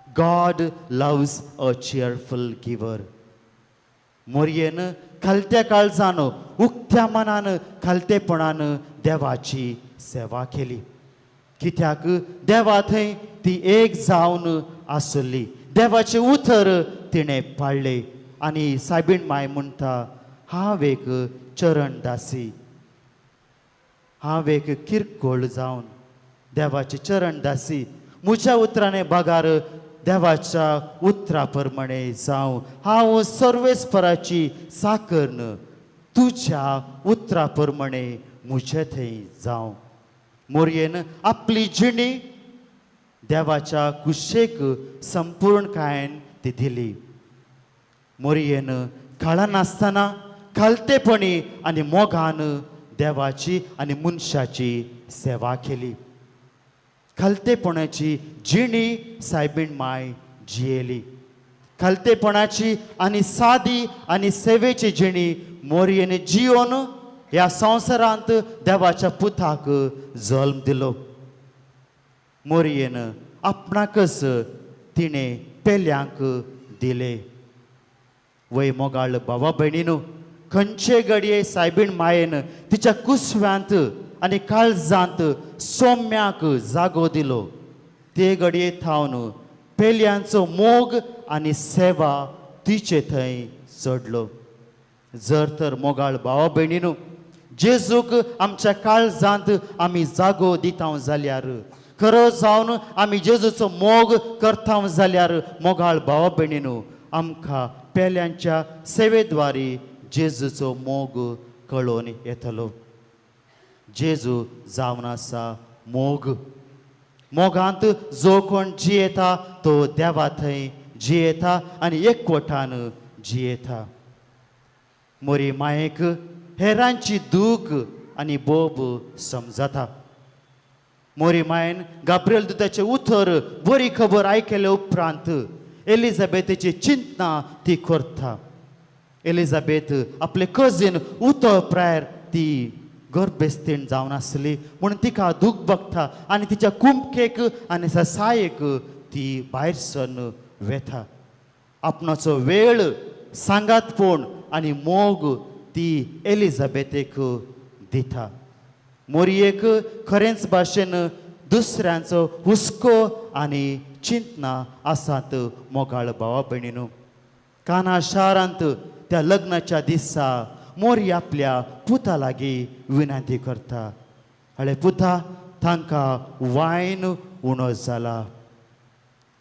God loves a cheerful giver. मोरयेन खालत्या काळजान, उक्त्या मनान, खालतेपणान देवाची सेवा केली. कित्याक? देवा थंय ती एक जावन आसली. देवाचें उतर तिणें पाळ्ळें. आनी सायबीण माय म्हणटा, हांव एक चरण दासी, हांव एक किरकोळ जावन देवाची चरण दासी, म्हज्या उतराने बगार देवाच्या उतरा प्रमाणे जावं. हांव सर्वेस्पराची साकर्न, तुज्या उतरा प्रमाणे म्हजे थंय जावं. मोरयेन आपली जिणी देवाच्या कुशेक संपूर्णकायेन ती दिली. मोरयेन कळनासतना खालतेपणी आनी मोगान देवाची आनी मनशाची सेवा केली. खालतेपणाची जिणी सायबीण माय जियेली. खालतेपणाची आनी सादी आनी सेवेची जिणी मोरयेन जियोन ह्या संवसारांत देवाच्या पुताक जल्म दिलो. मोरयेन आपणाकच तिणें पेल्यांक दिले. वय मोगाळ भावा भयणीनू, खंयचे घडये सायबीण मायेन तिच्या कुसव्यांत आनी काळजांत सोम्याक जागो दिलो, ते घडये थावन पेल्यांचो मोग आनी सेवा तिचे थंय चडलो. जर तर मोगाळ भावा भयणीनू, जेजूक आमच्या काळजांत आमी जागो दिता जाल्यार, खरो जावन आमी जेजूचो मोग करता जाल्यार, मोगाळ भावा भयणीनू, आमकां पेल्यांच्या सेवेद्वारी जेजूचो मोग कळोवन येतलो. जेजू जावन आसा मोग. मोगांत जो कोण जियेता तो देवा थंय जियेता आनी एकवटान जियेता. मोरी मायेक हेरांची दूख आनी बोब समजता. मोरी मायेन गाब्रियल दुताचें उतर बरी खबर आयकले उपरांत एलिझाबेथेची चिंतना ती करता. एलिझाबेथ आपले कजीन उतर प्रायर ती गर्भेस्तीण जावन आसली म्हणून तिका दूख बगता आनी तिच्या कुमकेक आनी ससायेक ती भायर सरन वेता. आपणाचो वेळ सांगातपण आनी मोग ती एलिझाबेथेक दिता. मोरयेक खरेंच भाशेन दुसऱ्यांचो हुस्को आनी चिंतना आसात मोगाळ भावा भयणीनू. काना शारांत त्या लग्नाच्या दिसा मोरी आपल्या पुता लागीं विनंती करता, हळे पुता तांकां वायन उणो जाला.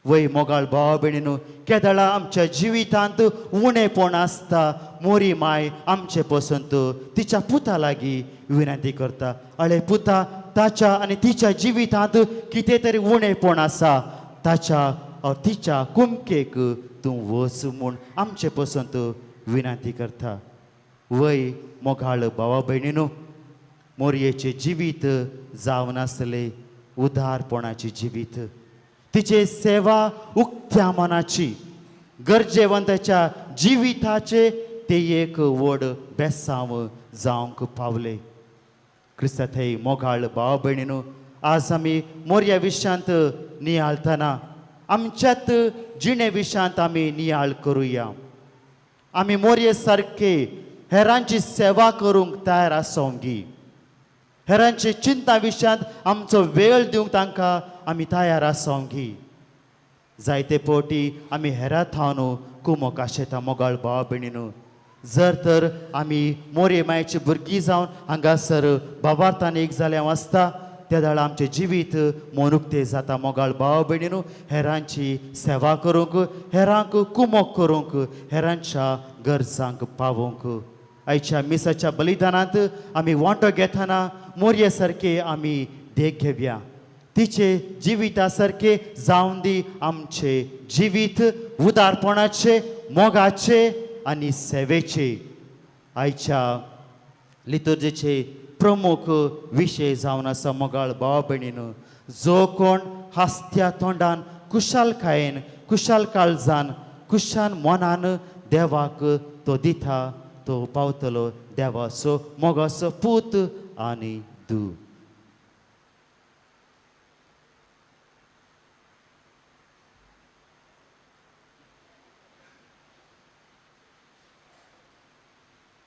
वय मोगाळ भावा भयणीनू, केदळा आमच्या जिवितांत उणेपण आसता, मोरी माय आमचे पसंत तिच्या पुता लागीं विनंती करता, अळे पुता ताच्या आनी तिच्या जिवितांत कितें तरी उणेपण आसा, ताच्या तिच्या कुमकेक तूं वच म्हूण आमचे पसंत विनंती करता. वय मोगाळ भावा भयणीनू, मोरयेचें जिवीत जावन आसलें उदारपणाचें जिवीत, तिचे सेवा उक्त्या मनाची, गरजेवंताच्या जिविताचे ते एक व्हड बेसांव जावंक पावले. क्रिस्ता थंय मोगाळ भावा भयणीनू, आज आमी मोरया विशयांत नियाळतना आमच्यात जिणे विशयांत आमी नियाळ करुया. आमी मोरये सारके हेरांची सेवा करूंक तयार आसोंगी, हेरांचे चिंता विशयांत आमचो वेळ दिवंक तांकां आमी तयार आसोंगी. जायते फावटी आमी हेरां थावन कुमोक आशेता मोगाळ भावा भयणीनू. जर तर आमी मोरये मायची भुरगीं जावन हांगासर बाबार्थान एक जाल्यार आसता, त्या वेळार आमचें जिवीत मन उक्तें जाता मोगाळ भावा भयणीनू. हेरांची सेवा करूंक, हेरांक कुमोक करूंक, हेरांच्या गरजांक पावोवंक. आयच्या मिसाच्या बलिदानांत आमी वांटो घेतना मोरये सारके आमी देख घेवया, तिचे जिविता सारके जावन दी आमचे जिवीत उदारपणाचे, मोगाचे आनी सेवेचे. आयच्या लितुर्जेचे प्रमुख विशय जावन आसा मोगाळ भावा भयणीनू, जो कोण हासत्या तोंडान कुशालकायेन, कुशाल काळजान, कुशान मनान देवाक तो दिता, तो पावतलो देवाचो मोगाचो पूत आनी दू.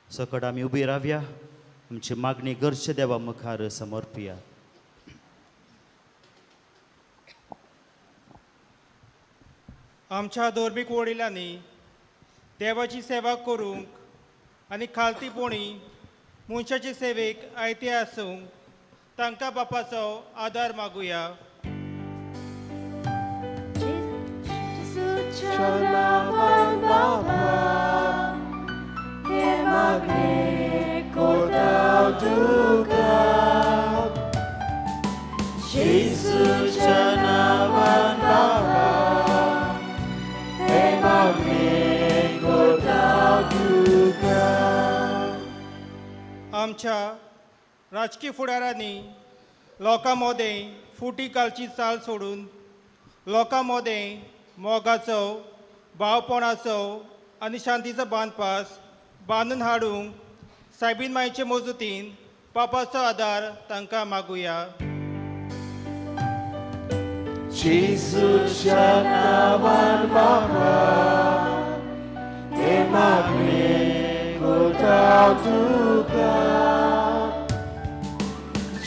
सकट आमी उबी रावया, आमची मागणी गरजे देवा मुखार समर्पिया. आमच्या धर्मीक वडिलांनी देवाची सेवा करूंक आनी खालतीपणी मनशाचे सेवेक आयते आसूंक तांकां बापाचो आदार मागुया. जेजूच्या नांवान बाबा हे मागणें करता तुका. आमच्या राजकी फुडारांनी लोकां मदें फुटी घालची चाल सोडून लोकां मदें मोगाचो, भावपणाचो आनी शांतीचो बांदपास बांदून हाडूंक सायबीन मायचे मजतीन पापाचो आदार तांकां मागुया. जेजूच्या नांवान बाबा हे मागणें करता तुका.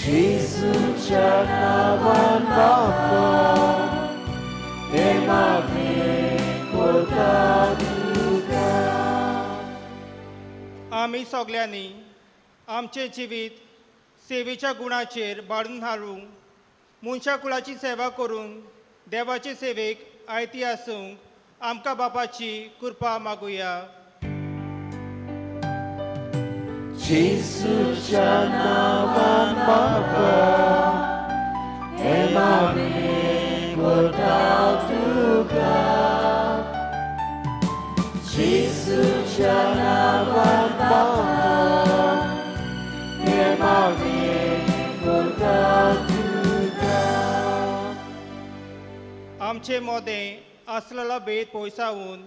जेजूच्या नांवान बाबा हे मागणें करता तुका. आमी सगल्यांनी आमचें जिवीत सेवेच्या गुणाचेर बाडून हाडूंक, मनशा कुळाची सेवा करून देवाचे सेवेक आयती आसूंक आमकां बापाची कृपा मागुया. जेजूच्या नांवान बाबा हे मागणें करता तुका. जेजूच्या नांवान बाबा हे मागणें करता तुका. आमचे मोदें आसलेलो भेद पयसावून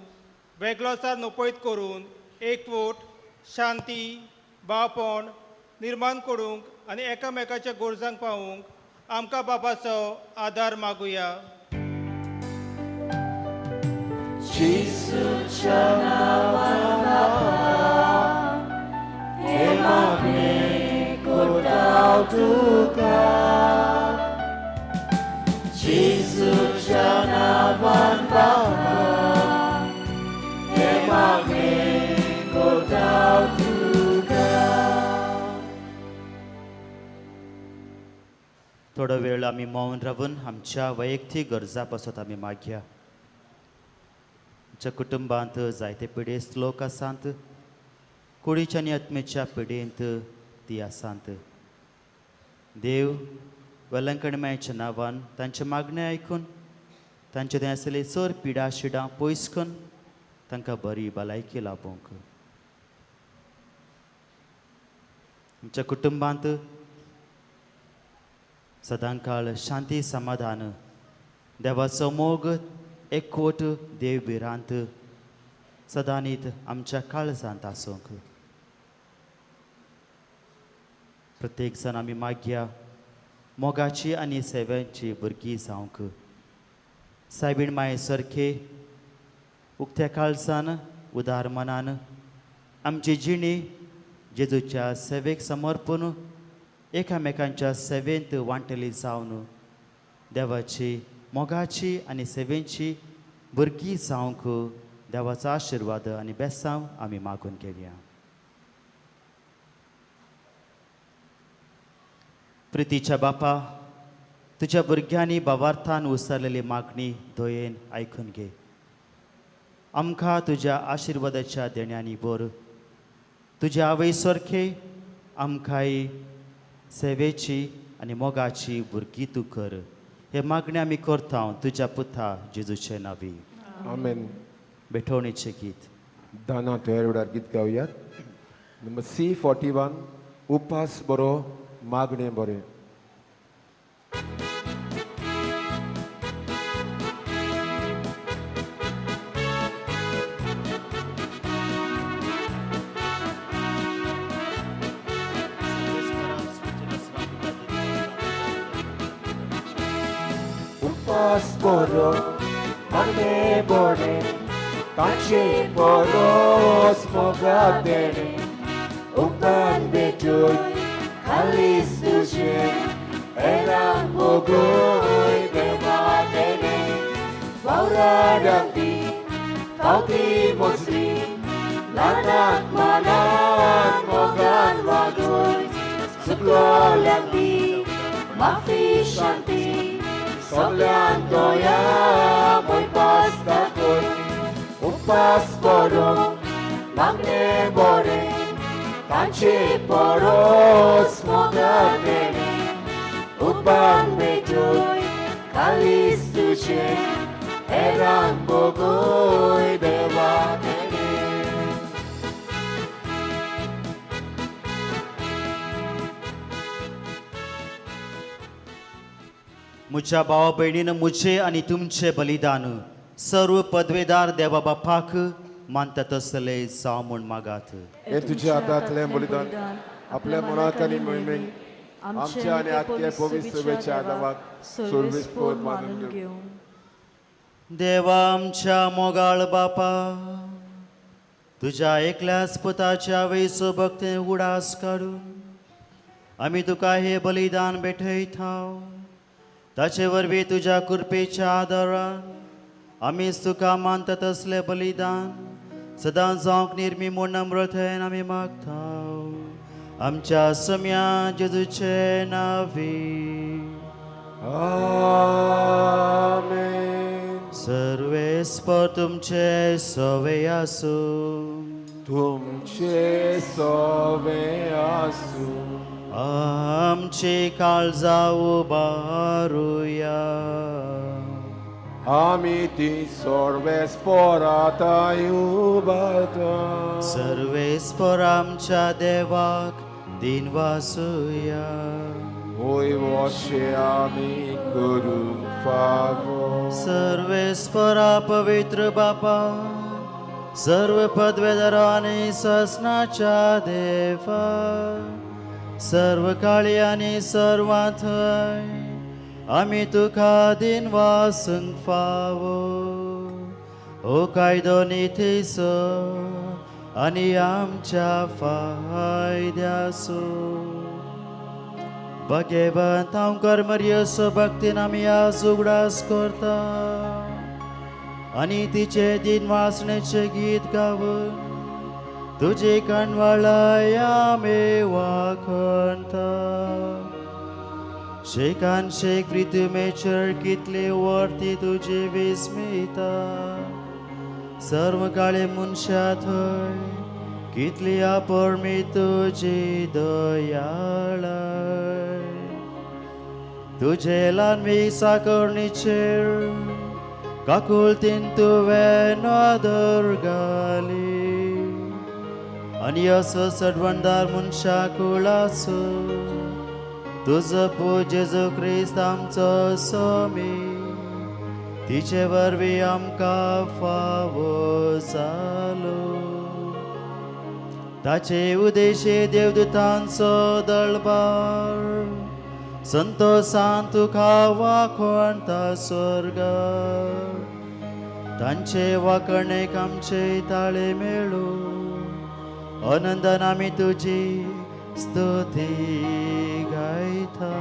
वेगळोसार नपयत करून एकवट, शांती, भावपण निर्माण करूंक आनी एकामेकाच्या गरजांक पावूंक आमकां बापाचो आदार मागुया. जेजूच्या नांवान बाबा हे मागणें करता तुका. जेजूच्या नांवान करता तुका. थोडो वेळ आमी मौन रावून आमच्या वैयक्तीक गरजा पासत आमी मागया. आमच्या कुटुंबांत जायते पिडेस्त लोक आसात, कुडीच्या आनी आत्मेच्या पिडेंत ती आसात. देव वेलंकणमायच्या नांवान तांचे मागणें आयकून तांचे थंय आसले चड पिडा शिडां पयस करून तांकां बरी भलायकी लाभोवंक. आमच्या कुटुंबांत सदांकाळ शांती समाधान, देवाचो मोग, एकवट, देव भिरांत सदांनीत आमच्या काळजांत आसूंक. प्रत्येक जाण आमी मागया मोगाची आनी सेवेची भुरगीं जावंक. सायबीण माये सारखे उक्त्या काळजान उदार मनान आमची जिणी जेजूच्या सेवेक समर्पून एकामेकांच्या सेवेंत वांटली जावन देवाची मोगाची आनी सेवेची भुरगीं जावंक देवाचो आशिर्वाद आनी बेसांव आमी मागून घेवया. प्रितीच्या बापा, तुज्या भुरग्यांनी भावार्थान उसारलेली मागणी दयेन आयकून घे. आमकां तुज्या आशिर्वादाच्या देण्यांनी भर. तुज्या आवय सारखे आमकांय सेवेची आनी मोगाची भुरगीं तूं कर. हे मागणें आमी करता तुज्या पुता जेजूचे नांवी. आमेन. भेटवणेचें गीत दाना तयार वेळार गीत गावयात. नंबर C41, उपास बरो मागणें बरें. उपास बरो मागणें बरें, तांचे परोस मोगा देणें, उपरांत भेटून खालीस तुजें हेरांक मोगूय देवा देणें, वावरा रंगती फावती मोजरी, ल्हानाक मानान मोगान वागून, चुकलोल्यांक दी माफी शांती, सगल्यांक दया मोयपास दाखय. उपास बरो मागणें बरें, तांचे परोस मोगा देणें, उपरांत भेटून खालीस तुजें हेरांक मोगूय देवा देणें. म्हज्या भावा भयणीन म्हजें आनी तुमचें बलिदान सर्व पदवेदार देवा बापाक मानता तसले जावं म्हूण मागात. हें तुज्या हातांतलें बलिदान आपल्या मनाक आनी मोहिमेक आमच्या आनी आख्या पवित्र सभेच्या देवाक सर्वेस्पर मानून घेवं. देवा आमच्या मोगाळ बापा, तुज्या एकल्याच पुताच्या आवयचो भक्ते उडास काडून आमी तुका हें बलिदान भेटयता. ताचे वरवीं तुज्या कृपेच्या आदारान आमीच तुका मानता तसलें बलिदान सदां जावंक निर्मी म्हूण नम्रतायेन आमी मागता. आमच्या सम्या जेजूचे नांवी. आमेन. सर्वेस्पर तुमचे सवे आसूं. तुमचे सवे आसूं. आमची काळजां उबारुया. आमी ती सर्वेस्पराताय उबारता. सर्वेस्पर आमच्या देवाक दिनवासुया. होय वशे आमी करूंक फावो. सर्वेस्परा पवित्र बापा, सर्व पदवेदार आनी ससनाच्या देवा, सर्व काळी आनी सर्वांथंय आमी तुका दिनवासूंक फावो. ओ कायदो नितीचो आनी आमच्या फायद्याचो. भगवंत हांव कर्मर्यसो भक्तीन आमी आज उगडास करता आनी तिचे दिनवासणेचें गीत गावन तुजी कणवळाय आमी वाखणता. शेकान शेक पृथ्वीचेर कितली वर्ती तुजी विस्मिता, सर्व काळे मनशा थंय कितली अपरमी तुजी दयाळाय. तुजे ल्हानवी साकरणीचेर काकुळतीन तुवें नदर घाली आनी असो सडवणदार मनशा कुळाचो तुजो पूत जेजू क्रिस्त आमचो स्वामी तिचे वरवीं आमकां फावो जालो. ताचे उदेशे देवदूतांचो दळबार संतोसान तुका वाखणता स्वर्गार, तांचे वाखणेक आमचे ताळे मेळू, आनंदान आमी तुजी स्तुती गायता.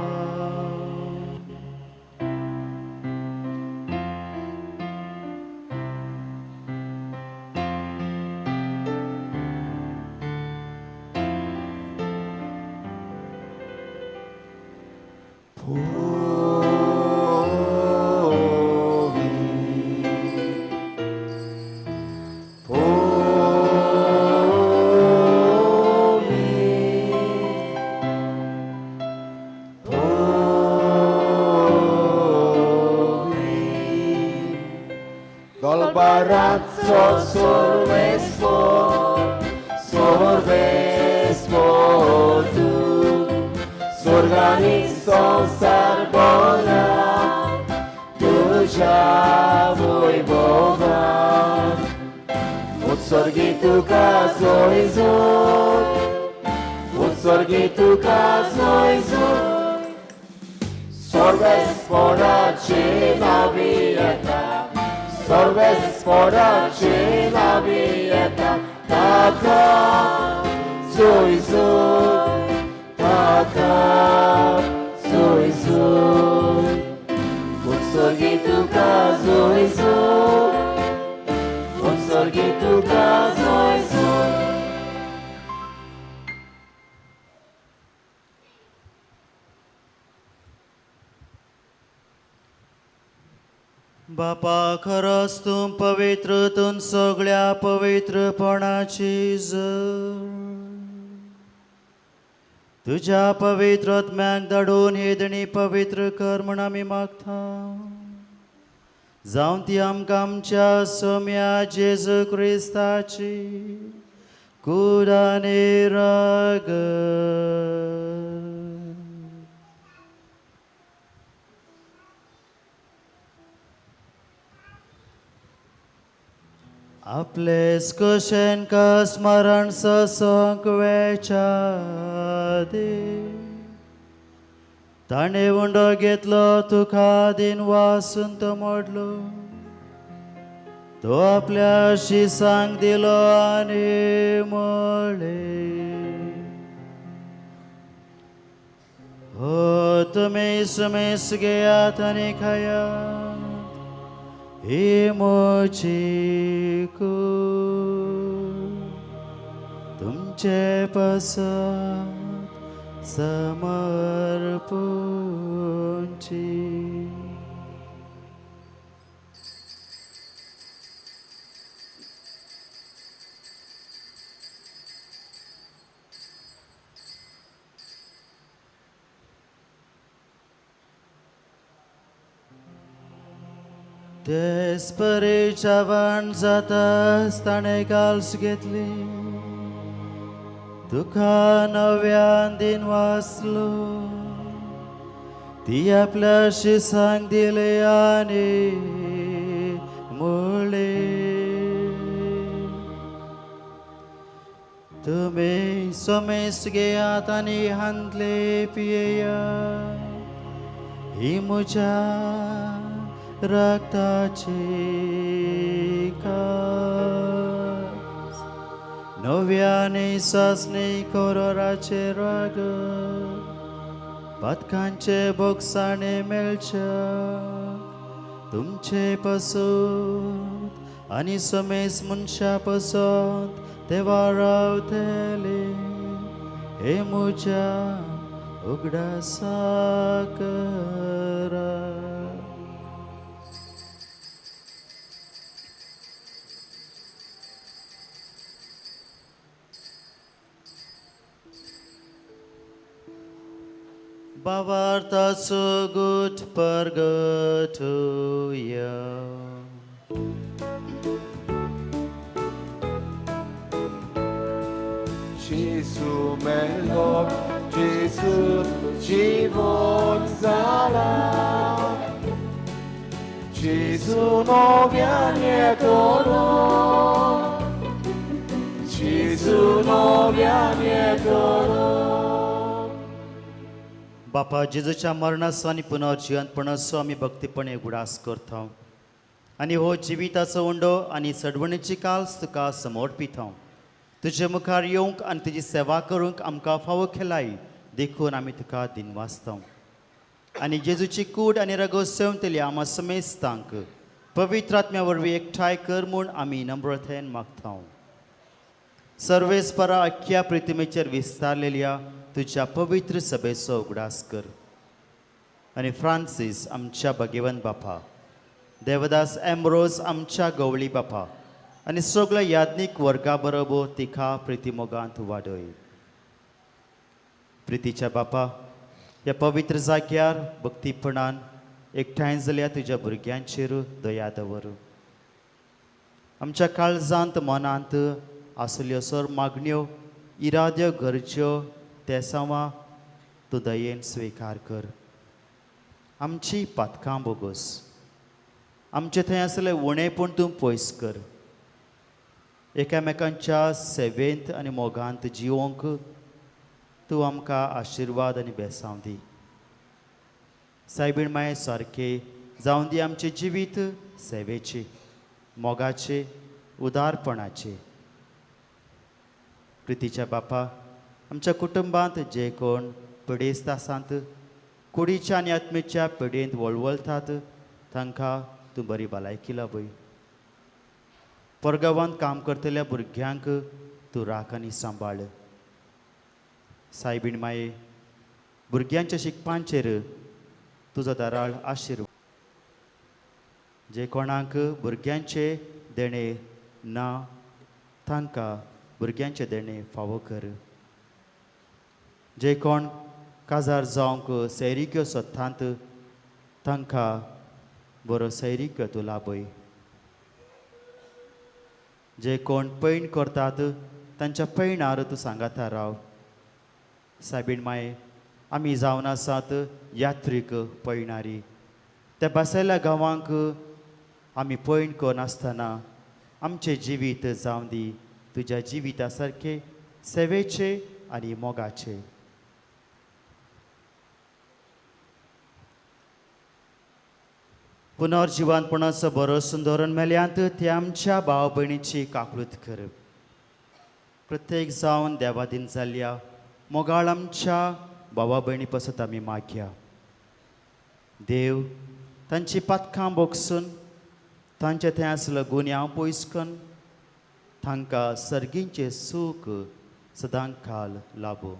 बापा खरोच तूं पवित्र, तूं सगळ्या पवित्रपणाची जर. तुज्या पवित्र आत्म्याक धाडून ही देणी पवित्र कर म्हूण आमी मागता. जावं ती आमकां आमच्या सोम्या जेजू क्रिस्ताची कूड आनी रगत. आपलेच कशेन स्मरण ससंक वेच्या ताणें उंडो घेतलो, तुका दिन वासून तो मोडलो, तो आपल्या शिसांक दिलो आनी म्हळें, हो तुमी सुमेस घेयात आनी खायात, ही म्हजी कूड तुमचे पासत समर्पूची. तेच परी जेवण जाताच ताणें काल्स घेतली, तुका नव्यान दिन वाचलो, ती आपल्या शिसांक दिली आनी म्हळें, तुमी समेस घेयात आनी हांतले पियेयात, ही म्हज्या रक्ताची कास नव्याने सासणे कोरोराचे राग पातकांचे बोगसाणे मेळच्या तुमचे पासून आनी समेस मनशा पसत देवा रावतले हे म्हज्या उगडासा करा. भावार्थाचो गुट परगटुया. Gesù mello, Gesù जीवन जाला, Gesù नव्यान येतलो, Gesù नव्यान येतलो. बापा जेजूच्या मरणाचो आनी पुनर्जिवंतपणाचो आमी भक्तीपणे उगडास करता आनी हो जिविताचो उंडो आनी सडवणीची काल्स तुका समर्पिता. तुजे मुखार येवंक आनी तुजी सेवा करूंक आमकां फावो केलाय देखून आमी तुका दिनवासता. आनी जेजूची कूड आनी रगत सेवतली आमा समेस्तांक पवित्र आत्म्या वरवीं एकठांय कर म्हूण आमी नम्रतेन मागता. सर्वेस्परा अख्ख्या प्रतिमेचेर विस्तारलेल्या तुज्या पवित्र सभेचो उगडास कर आनी फ्रांसीस आमच्या भगेवन बापा, देवदास एम्ब्रोज आमच्या गवळी बापा आनी सगळ्या याज्ञीक वर्गा बरोबर तिका प्रितीमोगांत वाडय. प्रितीच्या बापा, ह्या पवित्र जाग्यार भक्तीपणान एकठांय जाल्या तुज्या भुरग्यांचेर दया दवर. आमच्या काळजांत मनांत आसल्यो सर मागण्यो, इराद्यो, गरज्यो, तेसांवां तूं दयेन स्विकार कर. आमची पातकां बोगोस, आमचे थंय आसले उणेपण तूं पयस कर. एकामेकांच्या सेवेंत आनी मोगांत जिवोंक तूं आमकां आशिर्वाद आनी बेसांव दी. सायबीण माये सारके जावन दी आमचें जिवीत सेवेचें, मोगाचें, उदारपणाचें. प्रितीच्या बापा, आमच्या कुटुंबांत जे कोण पिडेस्त आसात, कुडीच्या आनी आत्मेच्या पिडेंत वळवळतात तांकां तूं बरी भलायकी लाबय. परगांवांत काम करतल्या भुरग्यांक तूं राख आनी सांबाळ. सायबीण माये, भुरग्यांच्या शिकपांचेर तुजो दराळ आशिर्वाद. जे कोणाक भुरग्यांचे देणें ना तांकां भुरग्यांचें देणें फावो कर. जे कोण काजार जावंक सैरिक्यो सोदतात तांकां बरो सैरिक्यो तूं लाबय. जे कोण पैण करतात तांच्या पैणार तूं सांगाता राव. सायबीण माये, आमी जावन आसात यात्रीक पयणारी. त्या बसयल्या गांवांक आमी पैण करनासतना आमचें जिवीत जावं दी तुज्या जिविता सारकें सेवेचें आनी मोगाचें. पुनर्जिवनपणाचो बरो सुंदरून मेल्यांत ते आमच्या भाव भयणीची काकळूत कर. प्रत्येक जावन देवादीन जाल्ल्या मोगाळ आमच्या भावा भयणी पसत आमी मागया. देव तांची पातकां बोगसून तांचे थंय आसलो गुन्यांव पयस करून तांकां सर्गींचें सूख सदां काल लाबो.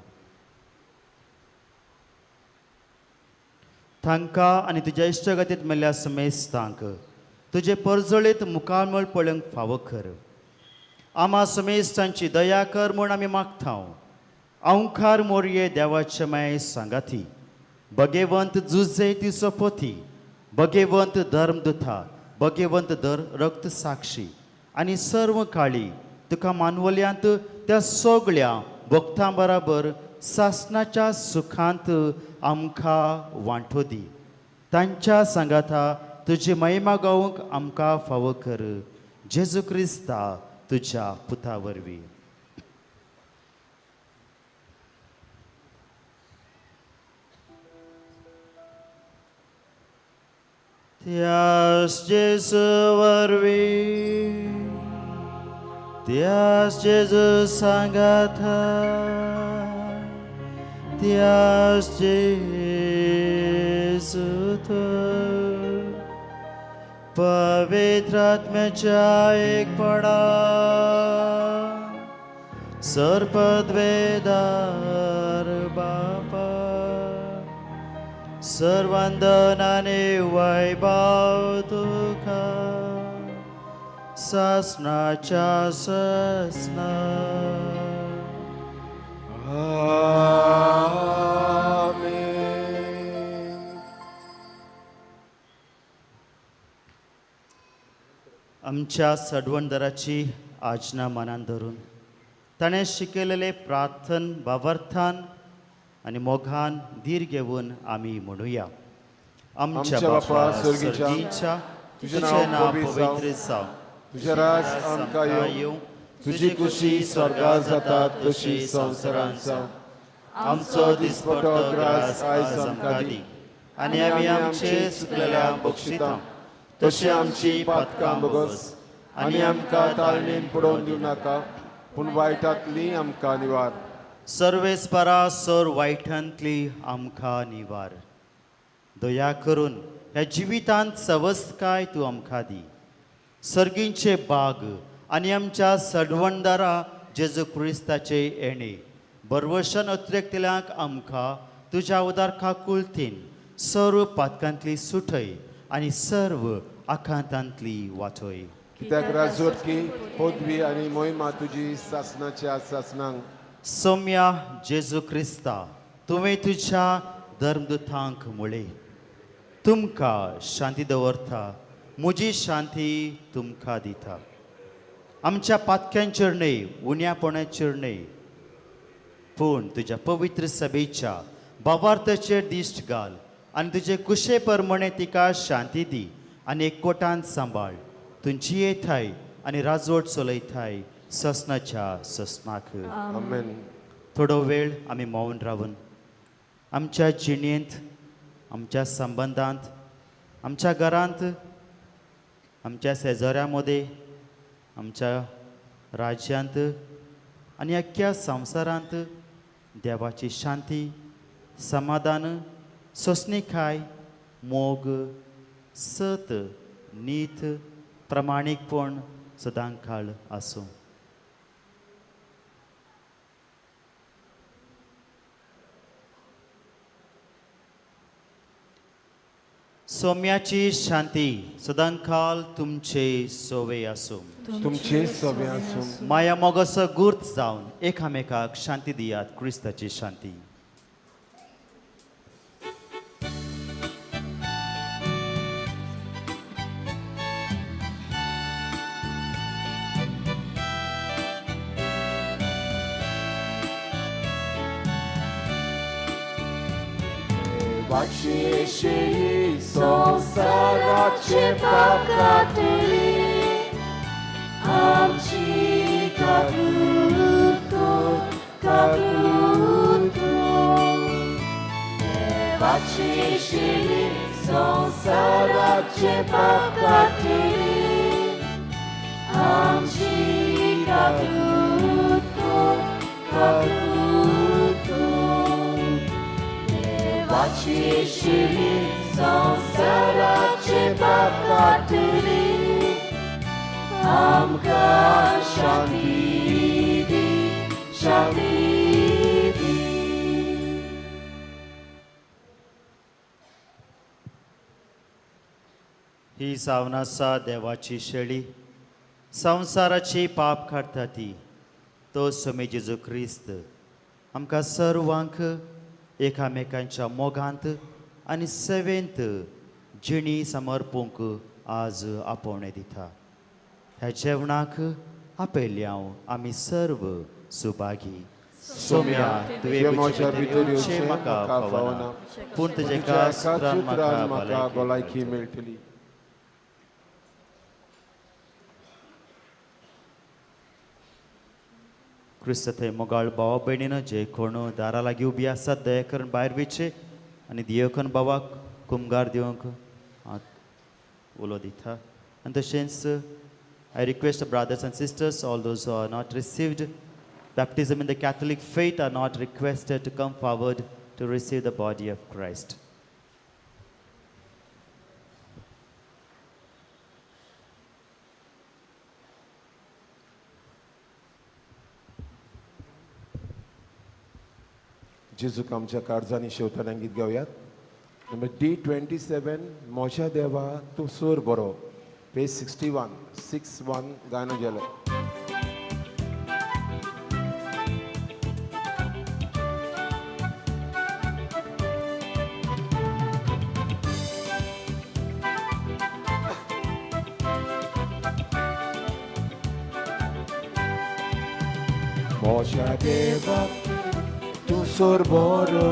तांकां आनी तुज्या इश्टगतींत मेल्ल्या समेस्तांक तुजे परजळीत मुखामळ पळोवंक फावो कर. आमा समेस्तांची दया कर म्हूण आमी मागता. अंवकार मोरये देवाचे माये सांगाती, भगेवंत जुजे तिचो पोथी, भगेवंत धर्मदुता, भगेवंत दर रक्त साक्षी आनी सर्व काळी तुका मानवल्यांत त्या सगळ्या भक्तां बराबर सासणाच्या सुखांत आमकां वांटो दी. तांच्या सांगाता तुजी महिमा गावंक आमकां फावो कर. जेजू क्रिस्ता तुज्या पुता वरवीं. त्यास जेजू वरवीं, त्यास जेजू सांगाता, त्यास जेजू पवित्र आत्म्याच्या एकपणा सर्पद्वेदार बापा सर्वंदनाने वैभव तुका सासनाच्या ससना. आमेन. आमच्या सडवणदाराची आज्ञा मनान धरून ताणें शिकयलेले प्रार्थन बावर्थान आनी मोगान धीर घेवन आमी म्हणुया. आमच्या बापा स्वर्गीच्या, तुजें नांव पवित्र जावं, तुजें राज आमकां येवं, तुजी खुशी स्वर्गार जाता तशी संवसारांत जावं. आमचो दिसपटो ग्रास आयज आमकां दी आनी आमी आमचे चुकलेल्या बक्षिता तशी आमची पातकां भोगस आनी आमकां ताळणेन पडोवन दिवं नाका, पूण वायटांतली आमकां निवार. सर्वेस्परा सर वायटांतली आमकां निवार. दया करून ह्या जिवितांत सवस्तकाय तूं आमकां दी. सर्गींचे बाग आनी आमच्या सडवणदारा जेजू क्रिस्ताचे येणे बरवशन अतिरेकतल्यांक आमकां तुज्या उदार कुलतीन सर्व पातकांतली सुटय आनी सर्व आखांतांतली वाटय. कित्याक राजवटकी पदवी आनी मोहिमा तुजी सासनाच्या सासनांक. सोम्या जेजू क्रिस्ता, तुवें तुज्या धर्मदुतांक म्हळें, तुमकां शांती दवरता, म्हजी शांती तुमकां दिता. आमच्या पातक्यांचेर न्हय, उण्यापणाचेर न्हय, पूण तुज्या पवित्र सभेच्या बाबार्थाचेर दिश्ट घाल आनी तुजे कुशे प्रमाणे तिका शांती दी आनी एकवटान सांबाळ. तुमची येताय आनी राजवट चलयताय ससनाच्या ससनाक. आमेन. थोडो वेळ आमी मौन रावन आमच्या जिणेंत, आमच्या संबंदांत, आमच्या घरांत, आमच्या शेजाऱ्यां मदें, आमच्या राज्यांत आनी अख्ख्या संवसारांत देवाची शांती, समाधान, सोंसणीकाय, मोग, सत, नीत, प्रामाणीकपण सदांकाळ आसूं. सोम्याची शांती सदांकाळ तुमचे सोवे आसूं. तुमचे सोवे आसूं. माया मोगाचो गुर्त जावन एकामेकाक शांती दियात. क्रिस्ताची शांती. देवाची संवसाराचे पाप काडटली, आमची काकुळट काकुळट. देवाची संवसाराचे पाप काडटली, आमची काकुळट काकुळट. देवाची संवसाराचे पाप काडटली, आमकां शांती दी, शांती दी. ही जावन आसा देवाची शेळी, संवसाराची पाप काडटा ती. तो सोमे जेजू क्रिस्त आमकां सर्वांक एकामेकांच्या मोगांत आनी सेवेंत जिणी समर्पूंक आज आपोवणें दिता. ह्या जेवणाक आपयल्या हांव आमी सर्व सुभागी. सोम्या, तुवें म्हज्या भितर येवचें म्हाका फावना, पूण तुज्या एका सुत्रान म्हाका भलायकी मेळटली. क्रिस्त थंय मोगाळ भावा भयणीन जे कोण दारा लागीं उबी आसात दया करून भायर वयचे आनी दियोकन भावाक कुमगार दिवंक उलो दिता. आनी तशेंच I request brothers and sisters, all those who are not received baptism in the Catholic faith are not requested to come forward to receive the body of Christ. जेजूक आमच्या काळजांनी शेवटान गीत गावयात. नंबर D27, मोज्या देवा तूं सोर बरो, पेज 61, 61 गाणं गेलें. मोज्या देवा तूं सोर बरो,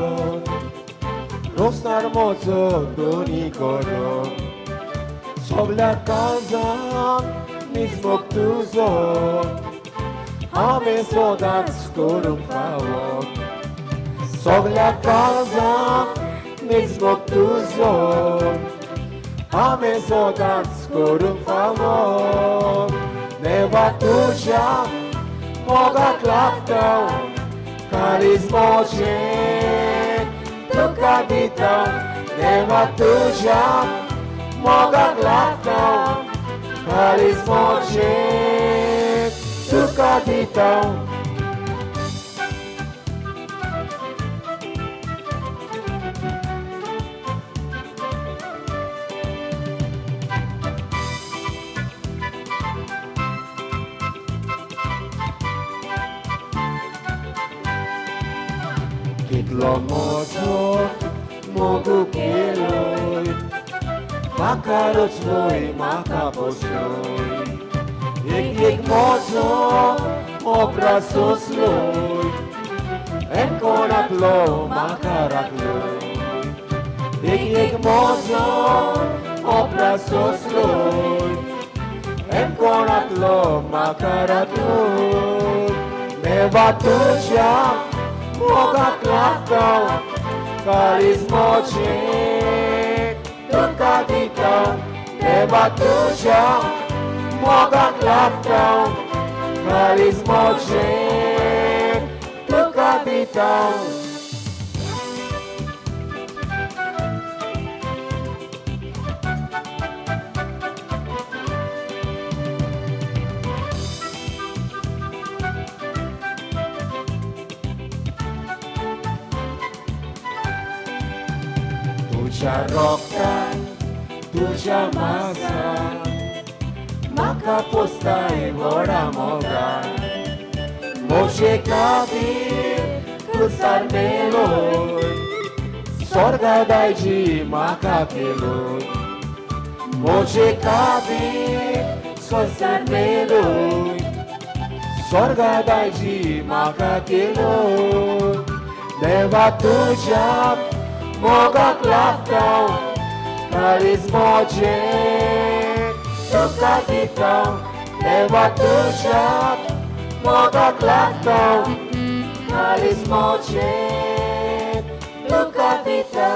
रोसणार मोजो दोनी करो, सगल्या काळजान निजमोग तुजो हांवें सदांच करूंक फावो, सगल्या काळजान निजमोग तुजो हांवें सदांच करूंक फावो. देवा तुज्या मोगाक लागता काळीज मोजें तुका दिता, देवा तुज्या मोगाक लागता काळीज मोजें तुका दिता. कितलो मोजो मोगू केलोय, म्हाका रचलोय म्हाका पोसलोय, एक एक मोजो मोपरा सोंसलोय, एकोणांतलो म्हाका राखलोय, एक एक मोजो मोपरा सोंसलोय, एकोणांतलो म्हाका राखलोय. देवा तुज्या मोगाक लागता काळीज मोजें तुका दिता, देवा तुज्या मोगाक लागता काळीज मोजें तुका दिता. तुज्या रोगतान तुज्या मासान म्हाका पोसताय व्हडा मोगान, मोजे खातीर क्रुसार मेलोय, स्वर्गा दायजी म्हाका केलोय, मोजे खातीर क्रुसार मेलोय, स्वर्गा दायजी म्हाका केलोय. देवा तुज्या मोगाक लागता काळीज मोजें तुका दिता, देवा तुज्या मोगाक लागता काळीज मोजें तुका दिता.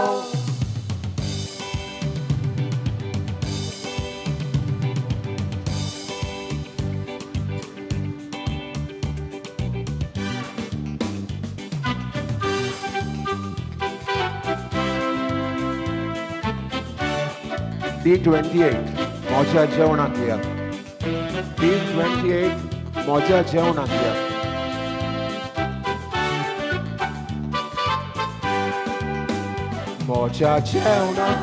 D28 मोज्या जेवणाक या, D28 मोज्या जेवणाक या. मोज्या जेवणाक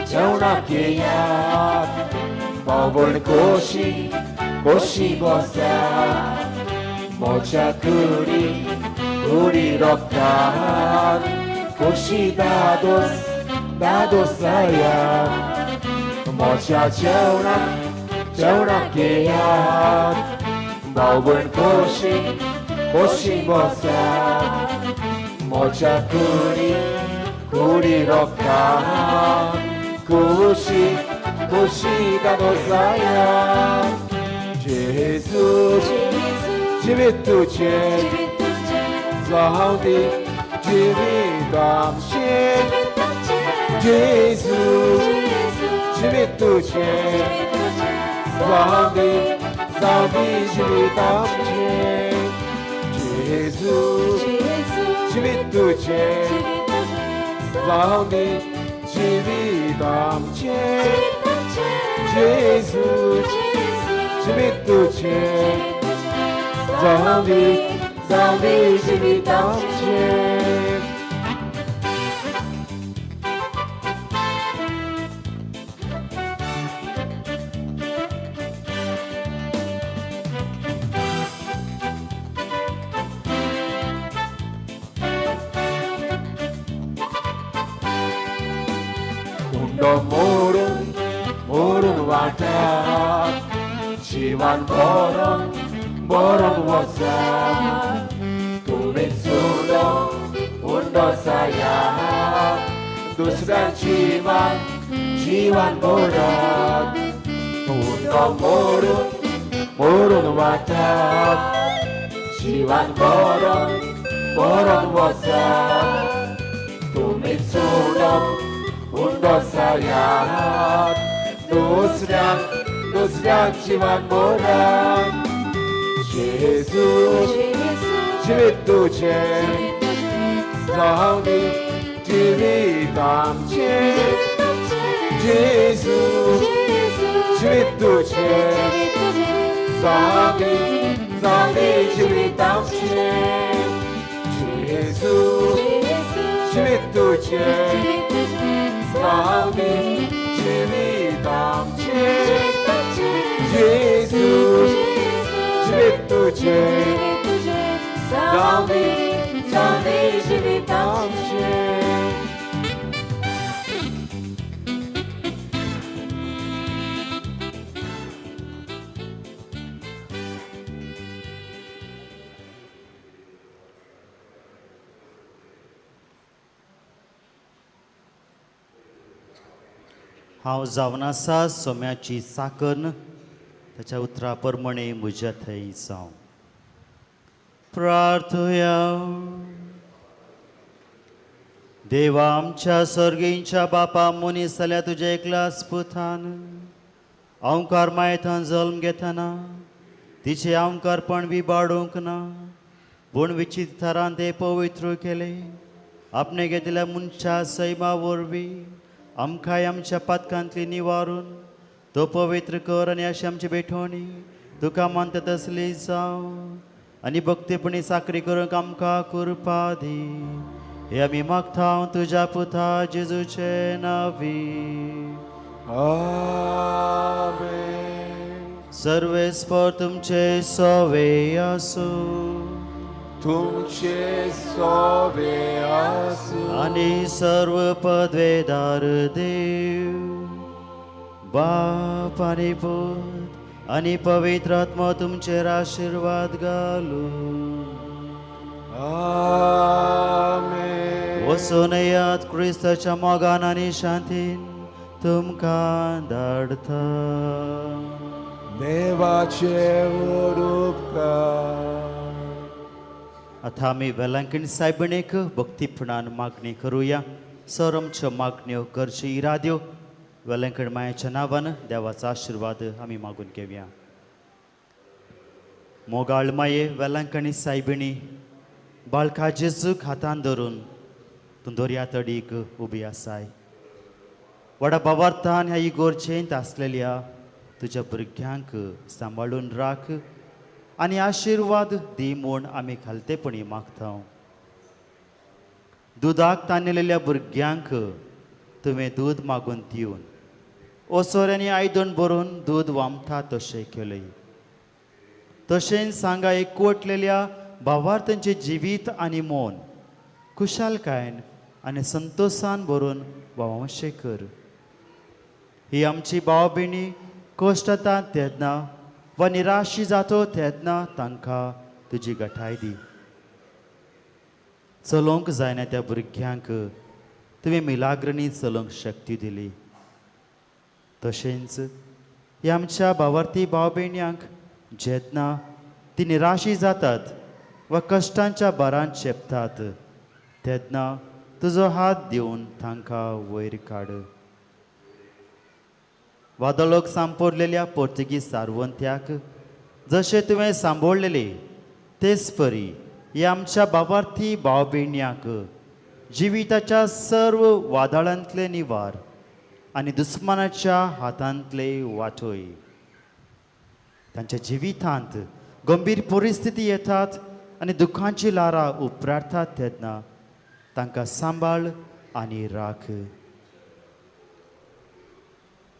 जेवणाक येयात, पावण कोशी कोशी बसात, मोज्या कुडी कुडी रोखतात, कोशी दादोस दादोसायात. मोज्या जेवणाक जेवणाक येयात, बावण कोशी कोशी बसात, मोज्या कुडी कुडी रोखतात, कोशी कोशी दादोसायात. जेजू जिवीत तुजें जावं दी जिवीत आमचें, जेजू जिवीत तुजें जावं दी जावं दी जिवीत आमचें, जेजू जिवीत तुजें जावं दी जिवीत आमचें, जेजू जिवीत तुजें जावं दी जावं दी जिवीत आमचें. जिवान भरोन भरोन वचात तुमी चुडो उंडो सायात दुसऱ्या जिवान जिवान भरात उंडो मोडून मोडून वाटात जिवान भरोन भरोन वचात तुमी चुडो उंडो सायात दुसऱ्या दुसऱ्या जिवान भरात जेजू जिवीत तुजें जावनी जिवीत आमचें जेजू जिवीत तुजें जावनी जावनी जिवीत आमचें जेजू जिवीत तुजें जावनी जिवीत आमचें जेजू जिवीत तुजें जावनी जावनी जिवीत आमचें. हांव जावन आसा सोम्याची चाकन ताच्या उतरा प्रमाणे म्हज्या थंय जावं. प्रार्थया. देवा आमच्या सर्गींच्या बापा मनीस जाल्यार तुज्या एकल्याच पुतान अंवकार मायथान जल्म घेतना तिचें अंवकारपण विबाडूंक ना पूण विचित्र थरान ते पवित्र केले आपणे घेतिल्ल्या मनशा सैमा वरवीं आमकांय आमच्या पातकांतली निवारून तो पवित्र कर आनी अशी आमची भेटवणी तुका मानता तसली जावं आनी भक्तीपणी साकरी करूंक आमकां कृपा दी. हे आमी मागता तुज्या पुता जेजूचे नांवी. आमेन. सर्वेस्पर तुमचे सवे आसूं तुमचे सोवे आसूं आनी सर्व पदवेदार देव बाप आनी पूत आनी पवित्र आत्मो तुमचेर आशिर्वाद घालूं. आमेन. वचून येयात क्रिस्ताच्या मोगान आनी शांतीन तुमकां धाडटा. देवाचे उपकार. आतां आमी वेलांकणी सायबणेक भक्तीपणान मागणी करुया. सर आमच्यो मागण्यो करच्यो इराद्यो वेलंकण मायाच्या नांवान देवाचो आशिर्वाद आमी मागून घेवया. मोगाळ माये वेलांकणी सायबिणी बाळका जेजूक हातान धरून तूं दर्या तडीक उबी आसाय. व्हडा बावार्थान ह्या इगोर्जेंत आसलेल्या तुज्या भुरग्यांक सांबाळून राख आनी आशिर्वाद दी म्हूण आमी खालतेपणी मागता. दुदाक तानेलेल्या भुरग्यांक तुवें दूद मागून दिवन ओसोऱ्यांनी आयदन भरून दूद वामता तशें केलें. तशेंच सांगा एकवटलेल्या भावार्थांचें जिवीत आनी मन खुशालकायेन आनी संतोशान भरून वावशें कर. ही आमची भाव भयणी कश्टतात तेन्ना वा निराशी जातो तेन्ना तांकां तुजी गठाय दी. चलोवंक जायना त्या भुरग्यांक तुवें मिलाग्रणी चलोवंक शक्ती दिली. तशेंच ह्या आमच्या भावार्थी भाव भयण्यांक जेन्ना ती निराशी जातात वा कश्टांच्या भारान चेपतात तेन्ना तुजो हात दिवन तांकां वयर काड. वादळोक सांपोरलेल्या पोर्तुगीज सारवंत्याक जशें तुवें सांबोळलेले तेच परी ह्या आमच्या भावार्थी भाव भयण्यांक जिविताच्या सर्व वादळांतले निवार आनी दुस्मानाच्या हातांतले वाटय. तांच्या जिवितांत गंभीर परिस्थिती येतात आनी दुख्खाची ल्हारां उपराटतात तेन्ना तांकां सांबाळ आनी राख.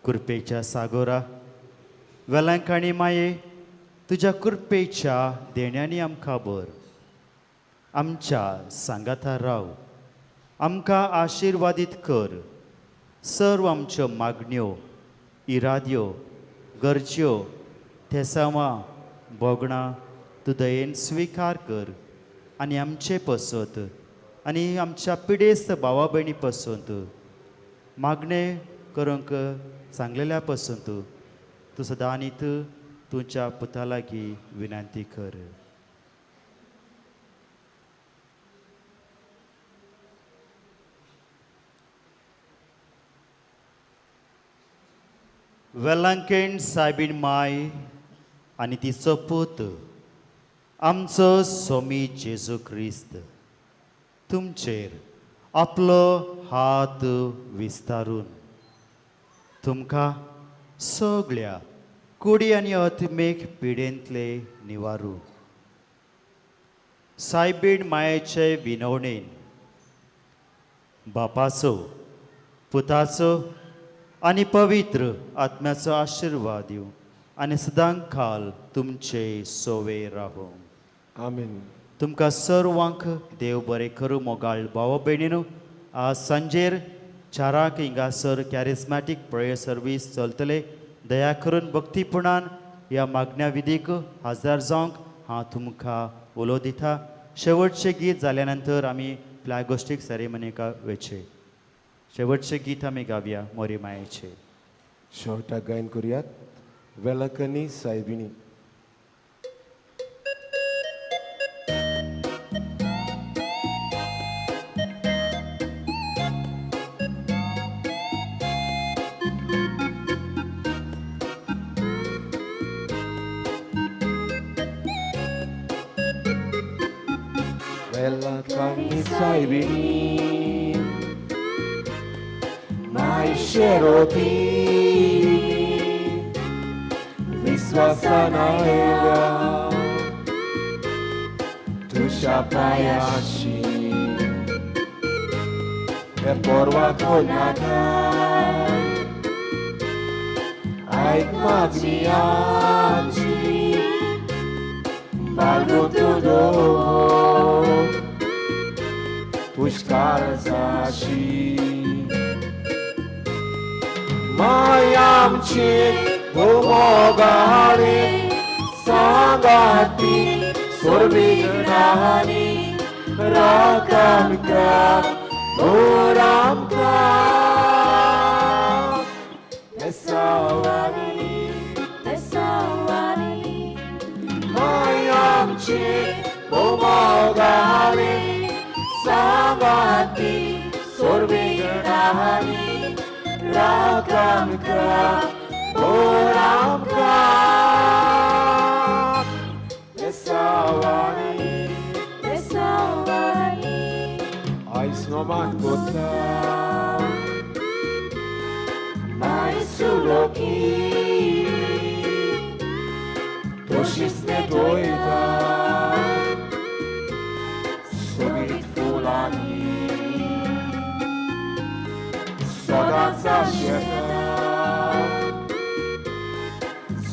कृपेच्या सागोरा वेलांकाणी माये तुज्या कृपेच्या देण्यांनी आमकां भर. आमच्या सांगाता राव, आमकां आशिर्वादीत कर. सर्व आमच्यो मागण्यो इराद्यो गरज्यो थेसांवां भोगणां तूं दयेन स्विकार कर आनी आमचे पसत आनी आमच्या पिडेस्त भावा भयणी पसंत मागणें करूंक सांगलेल्या पसून तूं सदां आनी तूं तुमच्या पुता लागीं विनंती कर. वेलांकेण सायबीण माय आनी तिचो पूत आमचो सोमी जेजू क्रिस्त तुमचेर आपलो हात विस्तारून तुमकां सगळ्या कुडी आनी आत्मीक पिडेंतले निवारू. सायबीण मायेचे विनवणेन बापाचो पुताचो आनी पवित्र आत्म्याचो आशिर्वाद दिवं आनी सदां काल तुमचे सोवे रावूं. आमेन. तुमकां सर्वांक देव बरें करूं. मोगाळ भाव भयणीनू, आज सांजेर 4 हिंगासर कॅरिस्मॅटीक प्रेयर सर्वीस चलतले. दया करून भक्तीपणान ह्या मागण्या विधीक हजर जावंक हांव तुमकां उलो दिता. शेवटचें गीत जाल्या नंतर आमी फ्लॅग होस्टीक सेरेमनीक वेचे. शेवटचें गीत आमी गावया मोरी मायेचें. शेवटाक गायन करुयात वेलंकनी सायबिणी. वेलंकनी सायबिणी मायशेरोती विश्वासान आयल्या तुज्या पांयाशी हे पर्वा कोणाका आयक मागणी आमची बाळगू तुजो पुष्कार जाशी. माय आमची मोगाळी सांगाती सोर्विघ्नानी राख आमकां मोर आमकां पेसावानी पेसावानी. माय आमची मोगाळी सांगाती सोर्विघ्नानी राख आमकां मोर आमकां पेसावानी पेसावानी. आयज नोमान कोता माय सुलोकी तशीच नेटोयता सोबीत फुलांनी सदांच आशेता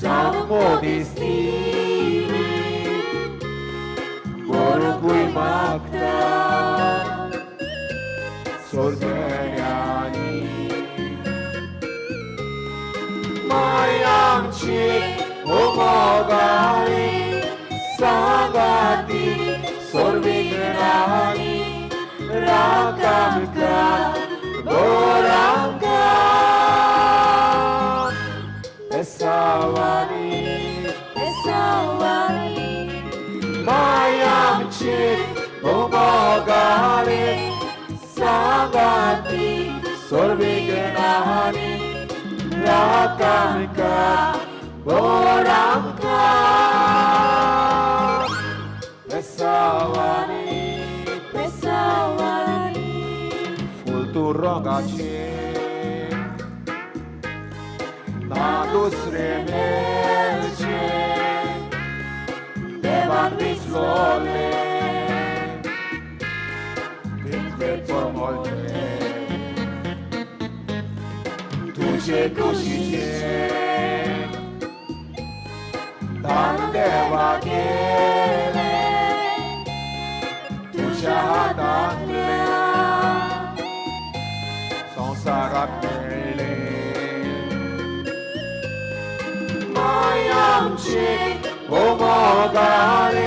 जावंक दिसती मरुकूय मागता सोर्गण्यांनी. माय आमची मोगाळी सांगाती सोर्विघ्नानी राख आमकां मोर आमकां पेसावानी पेसावानी. माय आमची मोगाळी सांगाती सोर्विघ्नानी राख आमकां मोर आमकां पेसावानी पेसावानी. फूल तूं रंगाचें ना दुसरें मेळचें देवान विचलोलें तितलें परमळचें तुजे कुशीचें दान देवा केलें तुज्या हातांतलें संवसाराक मेळ्ळें. माय आमची कुशीक भोव मोगाळे.